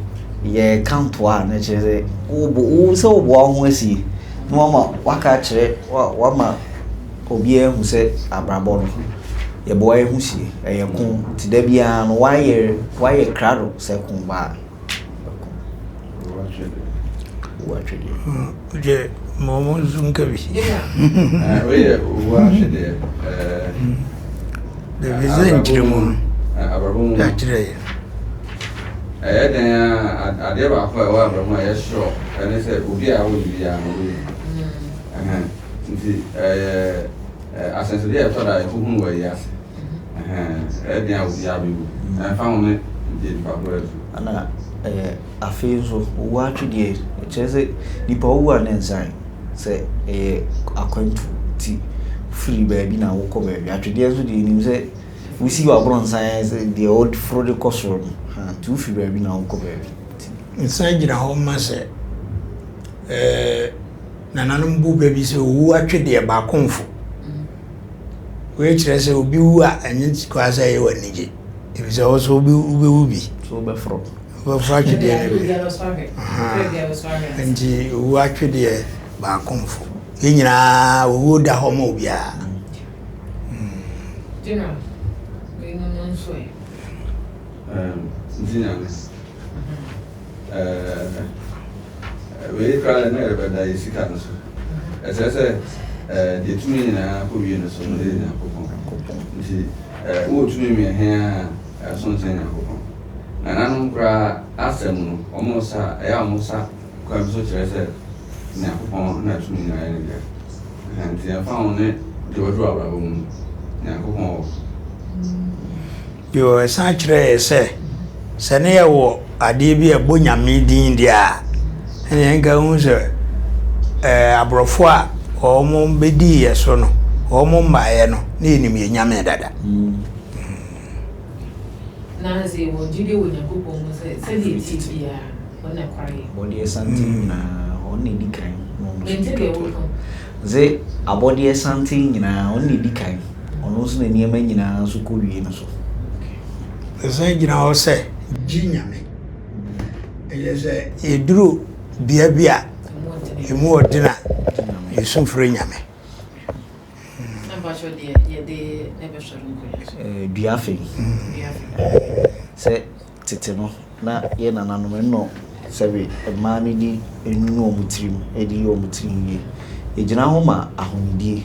yɛka ntoa a na kyerɛ sɛ wobɔ wo sɛ woboa wo ho asie na wama waka akyerɛ wama obiara ahu sɛ abrabɔ no yɛboa yɛ ho sie ɛyɛ ko nti da biara no wayɛ wayɛ krado sɛ ko baa. Deɛ ma ɔmo nso nka bi. Wei yɛ owu ahwedeɛ. Dabi sɛ nkyerɛ mu no. Abrabɔ mu. Akyerɛ yɛ. Ɛyɛ dɛn ara a, adeɛ baako a ɛwɔ abrabɔ mu a ɛyɛ sure ne sɛ obi a awo no biara no, ɔbɛwu. Ɛhɛn, nti ɛyɛ ahyɛnsodeɛ a ɛtɔ da a yɛkɔhunu wɔ ayi ase. Ɛhɛn, ɛyɛ dɛn a obiara bɛwu, ɛmfa ho ne deɛ nipa korɔ adu. Ɛna afei nso, owu atwedeɛ, ɛkyerɛ sɛ nipa wu a na nsan sɛ ɛyɛ akwantu nti wofiri baabi na wokɔ baabi. Atwedeɛ nso deɛ yɛnim sɛ Wosi w'abrɔnsan sɛ deɛ woforo de kɔ soro no, ha, nti wofiri baabi na wokɔ baabi. Nti. Nsan gyina hɔ ma sɛ ɛɛ nananom bu bɛ bi sɛ owu atwedeɛ baakomfo. Wei kyerɛ sɛ obi wu a ɛnyɛ koraa sɛ ɛyɛ w'anigye efisɛ wo nso wobɛwu bi. So wobɛforo. Wobɛforo atwedeɛ no bi. Nti owu atwedeɛ baakomfo. Yɛn nyinaa owuo da hɔ ma obiara. General, weinom no nso ɛ? Nti Nyame, wei koraa na ɛbɛda yɛ sika no so. Ɛkyerɛ sɛ deɛ tumi nyinaa kɔ wie no so no yɛ Nyankopɔn. Nti wowɔ tumi mmiɛhe a ɛso nkyɛn Nyankopɔn. Nananom koraa asɛm no, wɔn sa a, ɛyɛ a wɔn sa Kwan bi so kyerɛ sɛ Nyankopɔn na tumi nyinaa yɛ ne dea. Ɛhɛn, ntsi ɛmmfa ho ne deɛ ɔduru abrabɔ mu no, Nyankopɔn wɔ hɔ. Bio, ɛsan kyerɛ yɛ sɛ, sɛ ne yɛwɔ adeɛ bi a ɛbɔ Nyame din deɛ a, ɛneɛ nka wohu sɛ ɛɛ aborɔfo a wɔn bɛdii yɛ so no, wɔn mmaeɛ no, ne yɛnim yɛ Nyame dada. Na sɛ yɛwɔ gyidie wɔ Nyankopɔn mu sɛ sɛdeɛ ɛteɛ biara no, Ɔno na ɛkora yɛn. Abɔdeɛ santen nyinaa, Ɔno na ɛdi kan, na Ɔno nso Mente di deɛ toatoa. woka. Dze abɔdeɛ santen nyinaa, Ɔno na ɛdi kan, Ɔno nso na nneɛma nyinaa nso kɔ wie no so. Ɛsan gyina hɔ sɛ gye Nyame. Ɛyɛ sɛ yɛduru bea bi a ɛmu ɔden a, yɛsu frɛ Nyame. Dua afei. Sɛ tete no na yɛ nananom ɛnɔ sɛbe mmaa no de nunu wɔn tirim de yɛ wɔn tiri yie. Ɛgyina hɔ ma ahonidie.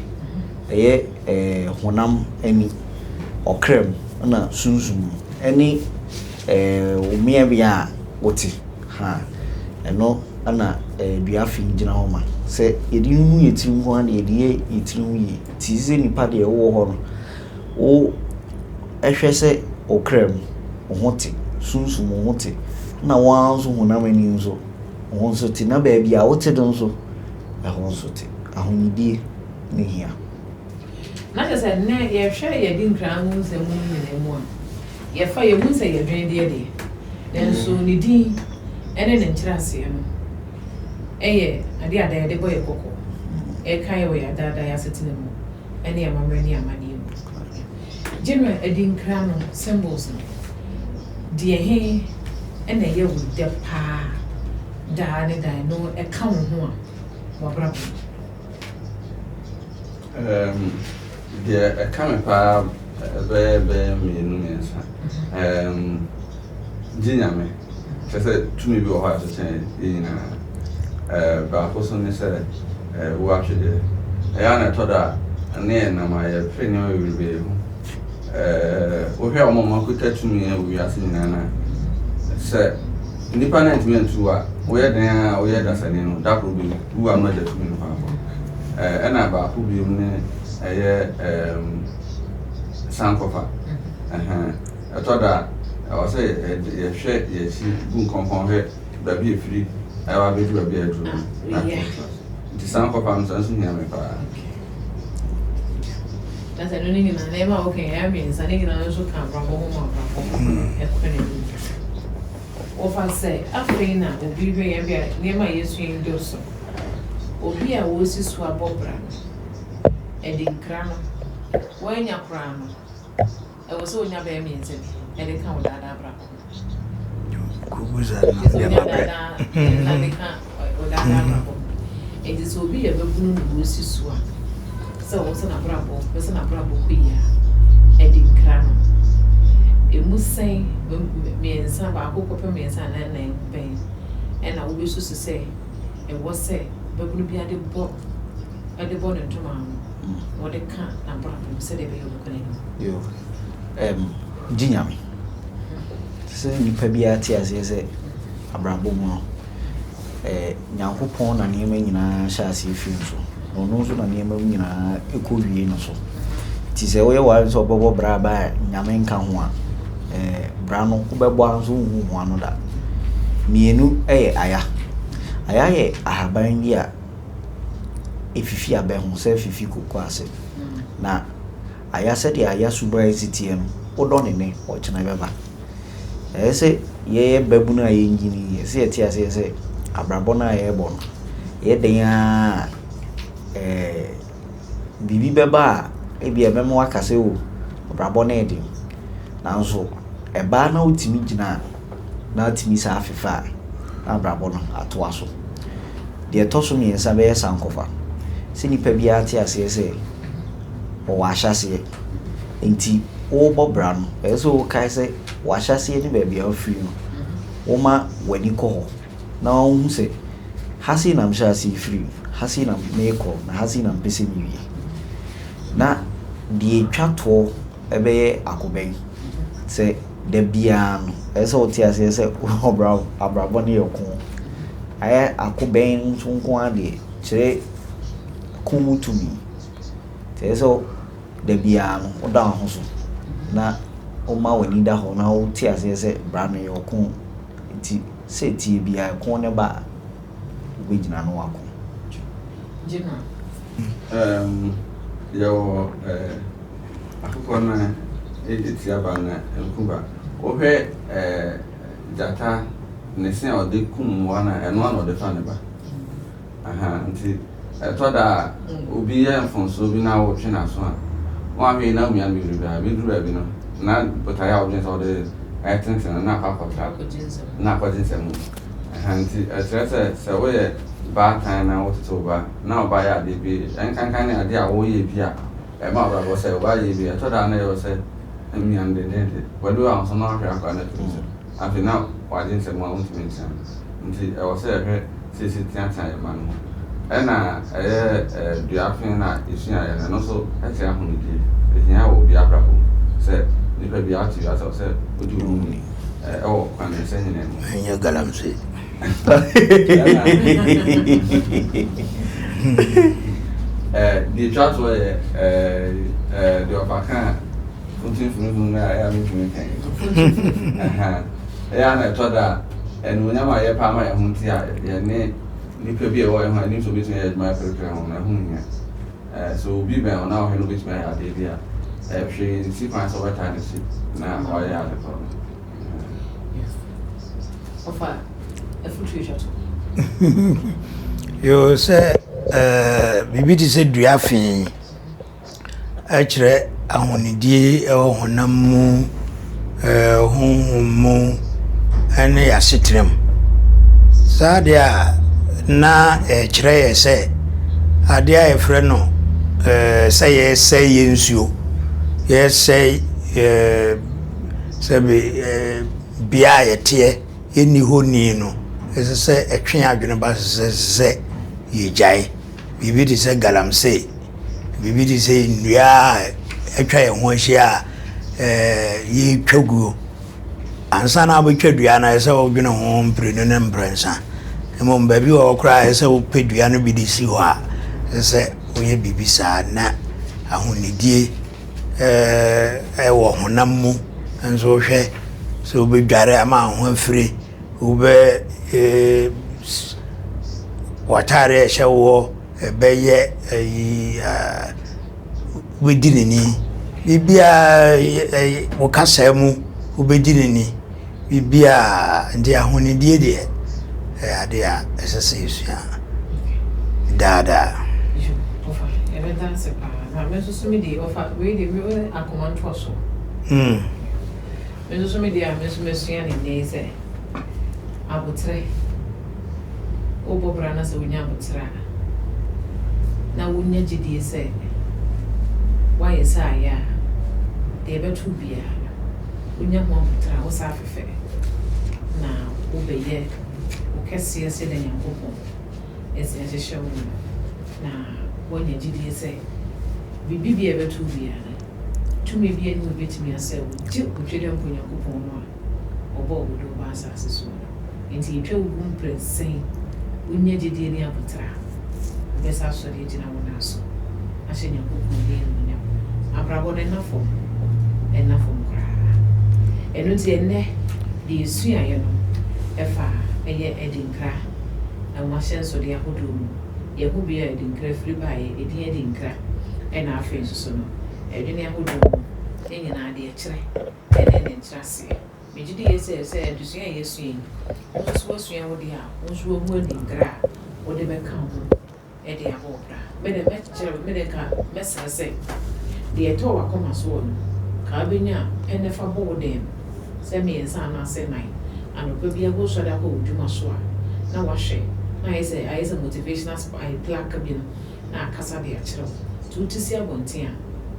Ɛyɛ ɛɛ honam ani, ɔkra mu ɛna sunsum mu ɛne ɛɛ wo mmeabea a wote. Ha, ɛno na dua fi gyina hɔ ma. Sɛ yɛde nunu yɛn tiri nko ara deɛ, yɛde yɛ yɛn tiri ho yie. Nti sɛ nipa deɛ wowɔ hɔ no, wo hwɛ sɛ wo kra mu, wo ho te, sunsum wo ho te, na wo ara nso honam ani nso, wo ho nso te, na baabi a wote no nso, ɛhɔ nso te. Ahonidie ne hia. Na kyerɛ sɛ nnɛ yɛhwɛ yɛn adinkra ho nsɛm mu nyinaa mu a, yɛfa yɛhu sɛ yɛdwen deɛ deɛ, nanso ne din ne ne nkyerɛaseɛ no yɛ adeɛ a daa yɛde bɔ yɛn kɔkɔ, ɛka yɛn wɔ yɛn adaadaa yɛn asetena mu ne yɛn amammerɛ ne yɛn amanneɛ mu. General adinkra no symbols no, deɛ he na ɛyɛ wo dɛ paa daa ne daa ɛno ɛka wo ho a w'abrabɔ mu? Um, deɛ ɛka me paa bɛyɛ bɛyɛ mmienu mmiɛnsa. Um, gye nyame kyerɛ sɛ tumi bi wɔ hɔ a ɛso kyɛn yɛn nyinaa. Uh, baako so ne sɛ uh, wo atwedeɛ. Ɛyɛ a na ɛtɔ da a ne yɛn nam a yɛpere nneɛma bebrebe ho. Uh, wohwɛ wɔn a wɔakuta tumi wɔ wiase nyinaa no a, sɛ nnipa no antumi antu wo a, woyɛ dɛn a woyɛ dasani no, da koro bi wu a na agya tumi no kwan kɔ. Ɛna baako biom ne ɛyɛ ɛɛm sankɔfa. Ɛhɛn, ɛtɔ da a, ɛwɔ sɛ yɛhwɛ yɛn akyi bu nkɔnkɔn hwɛ baabi a ɛfiri ɛwɔ abɛdu baabi a aduru no na atoatoa so. Nti sankɔfa no nso ɛno nso hia me paa. Na sɛ ɛno ne nyinaa nneɛma a woka yi ɛyɛ mmiɛnsa ne nyinaa nso ka abrabɔ ho ma abrabɔ ɛkɔ n'anim. Wɔfa sɛ afei na obi hwɛ yɛn bi a nneɛma a yɛsua yi dɔɔso. Obi a wɔresi so abɔ bra no, ɛde nkra no, wannya koraa no, ɛwɔ sɛ onya bɛyɛ mmiɛnsa bi de ka wo daadaa abrabɔ ho. Kubuza no deɛ onya daadaa mmiɛnsa de ka wo daadaa abrabɔ ho. Enti sɛ obi yɛ babunu na ɔresi so a, sɛ ɔwɔ sɛ n'abrabɔ, ɔpɛ sɛ n'abrabɔ kɔ yie a, ɛde nkra no. Emu sɛn, mmiɛnsa, baako kɔpem mmiɛnsa anaa nnan bɛn ɛna wobɛsusu sɛ ɛwɔ sɛ babunu biara de bɔ de bɔ ne ntoma ano na ɔde ka n'abrabɔ mu sɛdeɛ ɛbɛyɛ ɔbɛkɔ n'anim? Yo, um, gye Nyame. Ɛsɛ sɛ nipa biara te aseɛ sɛ abrabɔ mu no, Nyankopɔn na nneɛma nyinaa hyɛ aseɛ firi no so, na ɔno nso na nneɛma mu nyinaa ɛkɔ wie no so. Nti sɛ woyɛ w'adwene sɛ wobɛbɔ bra ba a Nyame nka ho a, bra no wobɛbɔ ara nso wonhu ho ano da. Mmienu yɛ aya. Aya yɛ ahaban bi a ɛfifi abɛ ho sɛ fifi koko ase. Na aya sɛdeɛ aya suban si teɛ no, wodɔ ne nnɛ, ɔkyena ɛbɛba. Ɛyɛ sɛ yɛyɛ babunu a yɛnyini yi, ɛsɛ sɛ yɛte aseɛ sɛ abrabɔ no a yɛrebɔ no, ɛyɛ den ara a, ɛɛ biribi bɛba a ebia ɛbɛma woaka sɛ o, abrabɔ no yɛ den. Nanso ɛba na wotumi gyina a, na atumi san afefɛ a, na abrabɔ no atoa so. Deɛ ɛtɔ so mmiɛnsa bɛyɛ sankɔfa. Sɛ nipa biara te aseɛ sɛ ɔwɔ ahyɛaseɛ. Nti worebɔ bra no, ɛsɛ sɛ wokae sɛ w'ahyɛaseɛ ne baabi a wofiri no, woma w'ani kɔ hɔ na wohu sɛ ha sei na mehyɛ aseɛ firi, ha sei na merekɔ, na ha sei na mepɛ sɛ mewie. Na deɛ ɛtwa toɔ ɛbɛyɛ akobɛn sɛ da biara no, ɛsɛ sɛ wote aseɛ sɛ ɔbra abrabɔ no yɛ ko. Ayɛ akobɛn nso nko ara deɛ, kyerɛ ko mu tumi. Nti ɛsɛ sɛ da biara no woda wo ho so na woma w'ani da hɔ na wote aseɛ sɛ bra no yɛ ɔko. Nti sɛ ɛteɛ biara ɛko no ba a, wobɛgyina na woako. General. Um, yɛwɔ eh, akokɔ no a ɛti aba na nku ba. Wohwɛ eh, gyata ne se a ɔde kum mmoa no a, ɛno ara na ɔde fa ne ba. Aha, nti ɛtɔ da a obi yɛ mfomsoɔ bi na wotwe n'aso a, woanhwɛ yie na womia no bebrebe a, ɛbɛduru baabi no, na botaeɛ a wodwene sɛ wode ɛretentene no na akɔ akɔtra, na akɔgye nsam mu. Aha, nti ɛkyerɛ sɛ sɛ woyɛ baatan na wotete wo ba, na wo ba yɛ adeɛ bi, ɛnkanka ne adeɛ a woyɛ bi a ɛma abrabɔ sɛ wo ba yɛ bi, ɛtɔ da a na ɛyɛ wo sɛ mmia no dendeenden. W'ani wɔ ahosuo na woahwɛ akwadaa no ato nsam. Afei na wagye nsam a wontumi ntea no. Nti ɛwɔ sɛ yɛhwɛ sɛ yɛsi teatea yɛn mma no ho. Ɛna ɛyɛ dua fe no a yɛsuaeɛ no, ɛno nso kyerɛ ahonidie. Ɛhia wɔ obi abrabɔ mu sɛ nipa biara te wiase a ɛwɔ sɛ wodi wo ho ni ɛwɔ kwan mmiɛnsa nyinaa mu. Ɛnyɛ galamsey. Ɛna deɛ ɛtwa toɔ yɛ deɛ ɔfa kaa Mfimfini no a ɛyɛ a mentumi nka yi. Ɛyɛ a na ɛtɔ da a animuonyam a yɛpɛ ama yɛn ho nti a yɛne nipa bi a ɛwɔ yɛn ho a yɛnim sɛ obetumi ayɛ adwuma yɛpɛrepɛrɛ ho no, ɛho nhia. Sɛ obi bɛn wo na ɔhwɛ no obetumi ayɛ adeɛ bi a, hwee nsi kwan sɛ wobɛtaa n'akyi na wayɛ ade korɔ no. Ɔfa afutuo twa to. Yoo sɛ biribi te sɛ dua fee. kyerɛ ahonidie wɔ honam mu, honhom mu ne yɛn asetena mu. Saa adeɛ a na ɛkyerɛ yɛn sɛ adeɛ a yɛfrɛ no sɛ yɛresɛe yɛn nsuo, yɛresɛe sɛbe bea a yɛteɛ, yɛnni hɔ ni no, ɛsɛ sɛ ɛtwe yɛn adwene ba so sɛ ɛsɛ sɛ yɛgyae. Biribi te sɛ galamsey, biribi te sɛ nnua a atwa yɛn ho ahyia a yɛretwa guo. Ansa na wobɛtwa dua no, ɛsɛ sɛ wodwene ho mprenu ne mprɛnsa. Mmom baabi wɔ hɔ koraa a ɛsɛ sɛ wopɛ dua no bi de si hɔ a, ɛsɛ sɛ woyɛ biribi saa na ahonidie wɔ honam mu nso wohwɛ sɛ wobɛdware ama wo ho afiri. Wobɛ w'ataare a ɛhyɛ woɔ ɛbɛyɛ ayi wobɛdi no ni. Biribiara wo kasa mu wobɛdi no ni. Biribiara nti ahonidie deɛ ɛyɛ adeɛ a ɛsɛ sɛ yɛsua daa daa. Ɔfa yɛbɛda ase paa na me nso so me deɛ ɔfa wei deɛ me akoma ntoasoɔ. Me nso so me deɛ a me nso masua no nnɛ yi sɛ, aboterɛ, wobɔ bra na sɛ wonya aboterɛ a, na wonya gyedie sɛ woayɛ sɛ ayɛ a, deɛ ɛbɛto wo biara no, wonya ho aboterɛ a, wo saa fefɛ na wobɛyɛ wo kɛseɛ sɛdeɛ Nyankopɔn asi ahyehyɛ wo no, na woanya gyedie sɛ biribi biara ɛbɛto wo biara no, Tumi biara nni hɔ a ebetumi asɛe wo, gye otwa dɛ mpo Nyankopɔn no a ɔbɔɔ wo de wo baa asase soɔ no. Enti yɛtwa wo gu mprɛnsa yi, wonya gyedie ne aboterɛ a, wobɛsa asɔre agyina wo nan so ahyɛ Nyankopɔn din animuonyam. Abrabɔ no ɛnna fam, ɛnna fam koraa. Ɛno nti ɛnnɛ deɛ yɛsuaeɛ no ɛfa ɛyɛ adinkra ɛho ahyɛnsodeɛ ahodoɔ mu. Yɛho bea a adinkra firi baeɛ, ɛdin adinkra, ɛna afei nso so no ɛdwene ahodoɔ mu ne nyinaa deɛ ɛkyerɛ ɛne ne nkyerɛaseɛ. Megye di yie sɛ, sɛ adesua a yɛasua yi, wo nso woasua wo deɛ a, wo nso woahu adinkra a wode bɛka wo ho de abɔ wo bra. Me deɛ mɛkyerɛ, me deɛ nka mɛsrɛ sɛ, deɛ ɛtɔ w'akoma soɔ no, ka wobɛnya a, pɛ na fa bɔ wo dan mu, sɛ mmiɛnsa anaasɛ nnan. Anɔpa biara wosɔre akɔ wo dwuma so a, na woahwɛ, na ayɛ sɛ, ayɛ sɛ motivational plaque bi no, na akasa de akyerɛ wo. Nti wote si abɔnten a,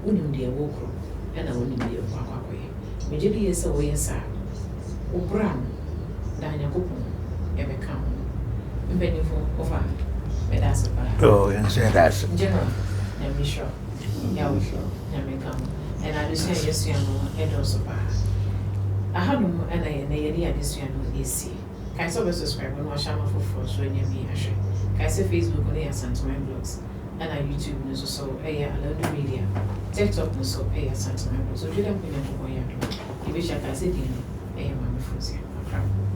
wonim deɛ worekorɔ, ɛna wonim deɛ worekɔ akɔ akɔyɛ. Megye di yie sɛ woyɛ saa a, wo bra no, daa Nyankopɔn bɛka wo ho. Mpanyimfo, wɔfa, meda ase paa. Oh, yɛn nso yɛda ase. General, Nyame nhyira wo. Yaw, Nyame nka ho. Ɛna adesua a yɛasua no ɛdɔɔso paa. Ahanom na yɛn nɛ yɛde yɛn adesua no resie. Kae sɛ wobɛ subscribe na wahyɛ ama foforɔ nso anya bi ahwɛ. Kae sɛ Facebook no yɛ Asanteman Blogs ɛna YouTube no nso so ɛyɛ Alaudu Media. TikTok no nso ɛyɛ Asanteman Blogs. Otwi dɛ mpo Nyankopɔn yɛ adom a yɛbɛhyia. Kae sɛ din no ɛyɛ Maame Fozia. Makra mo.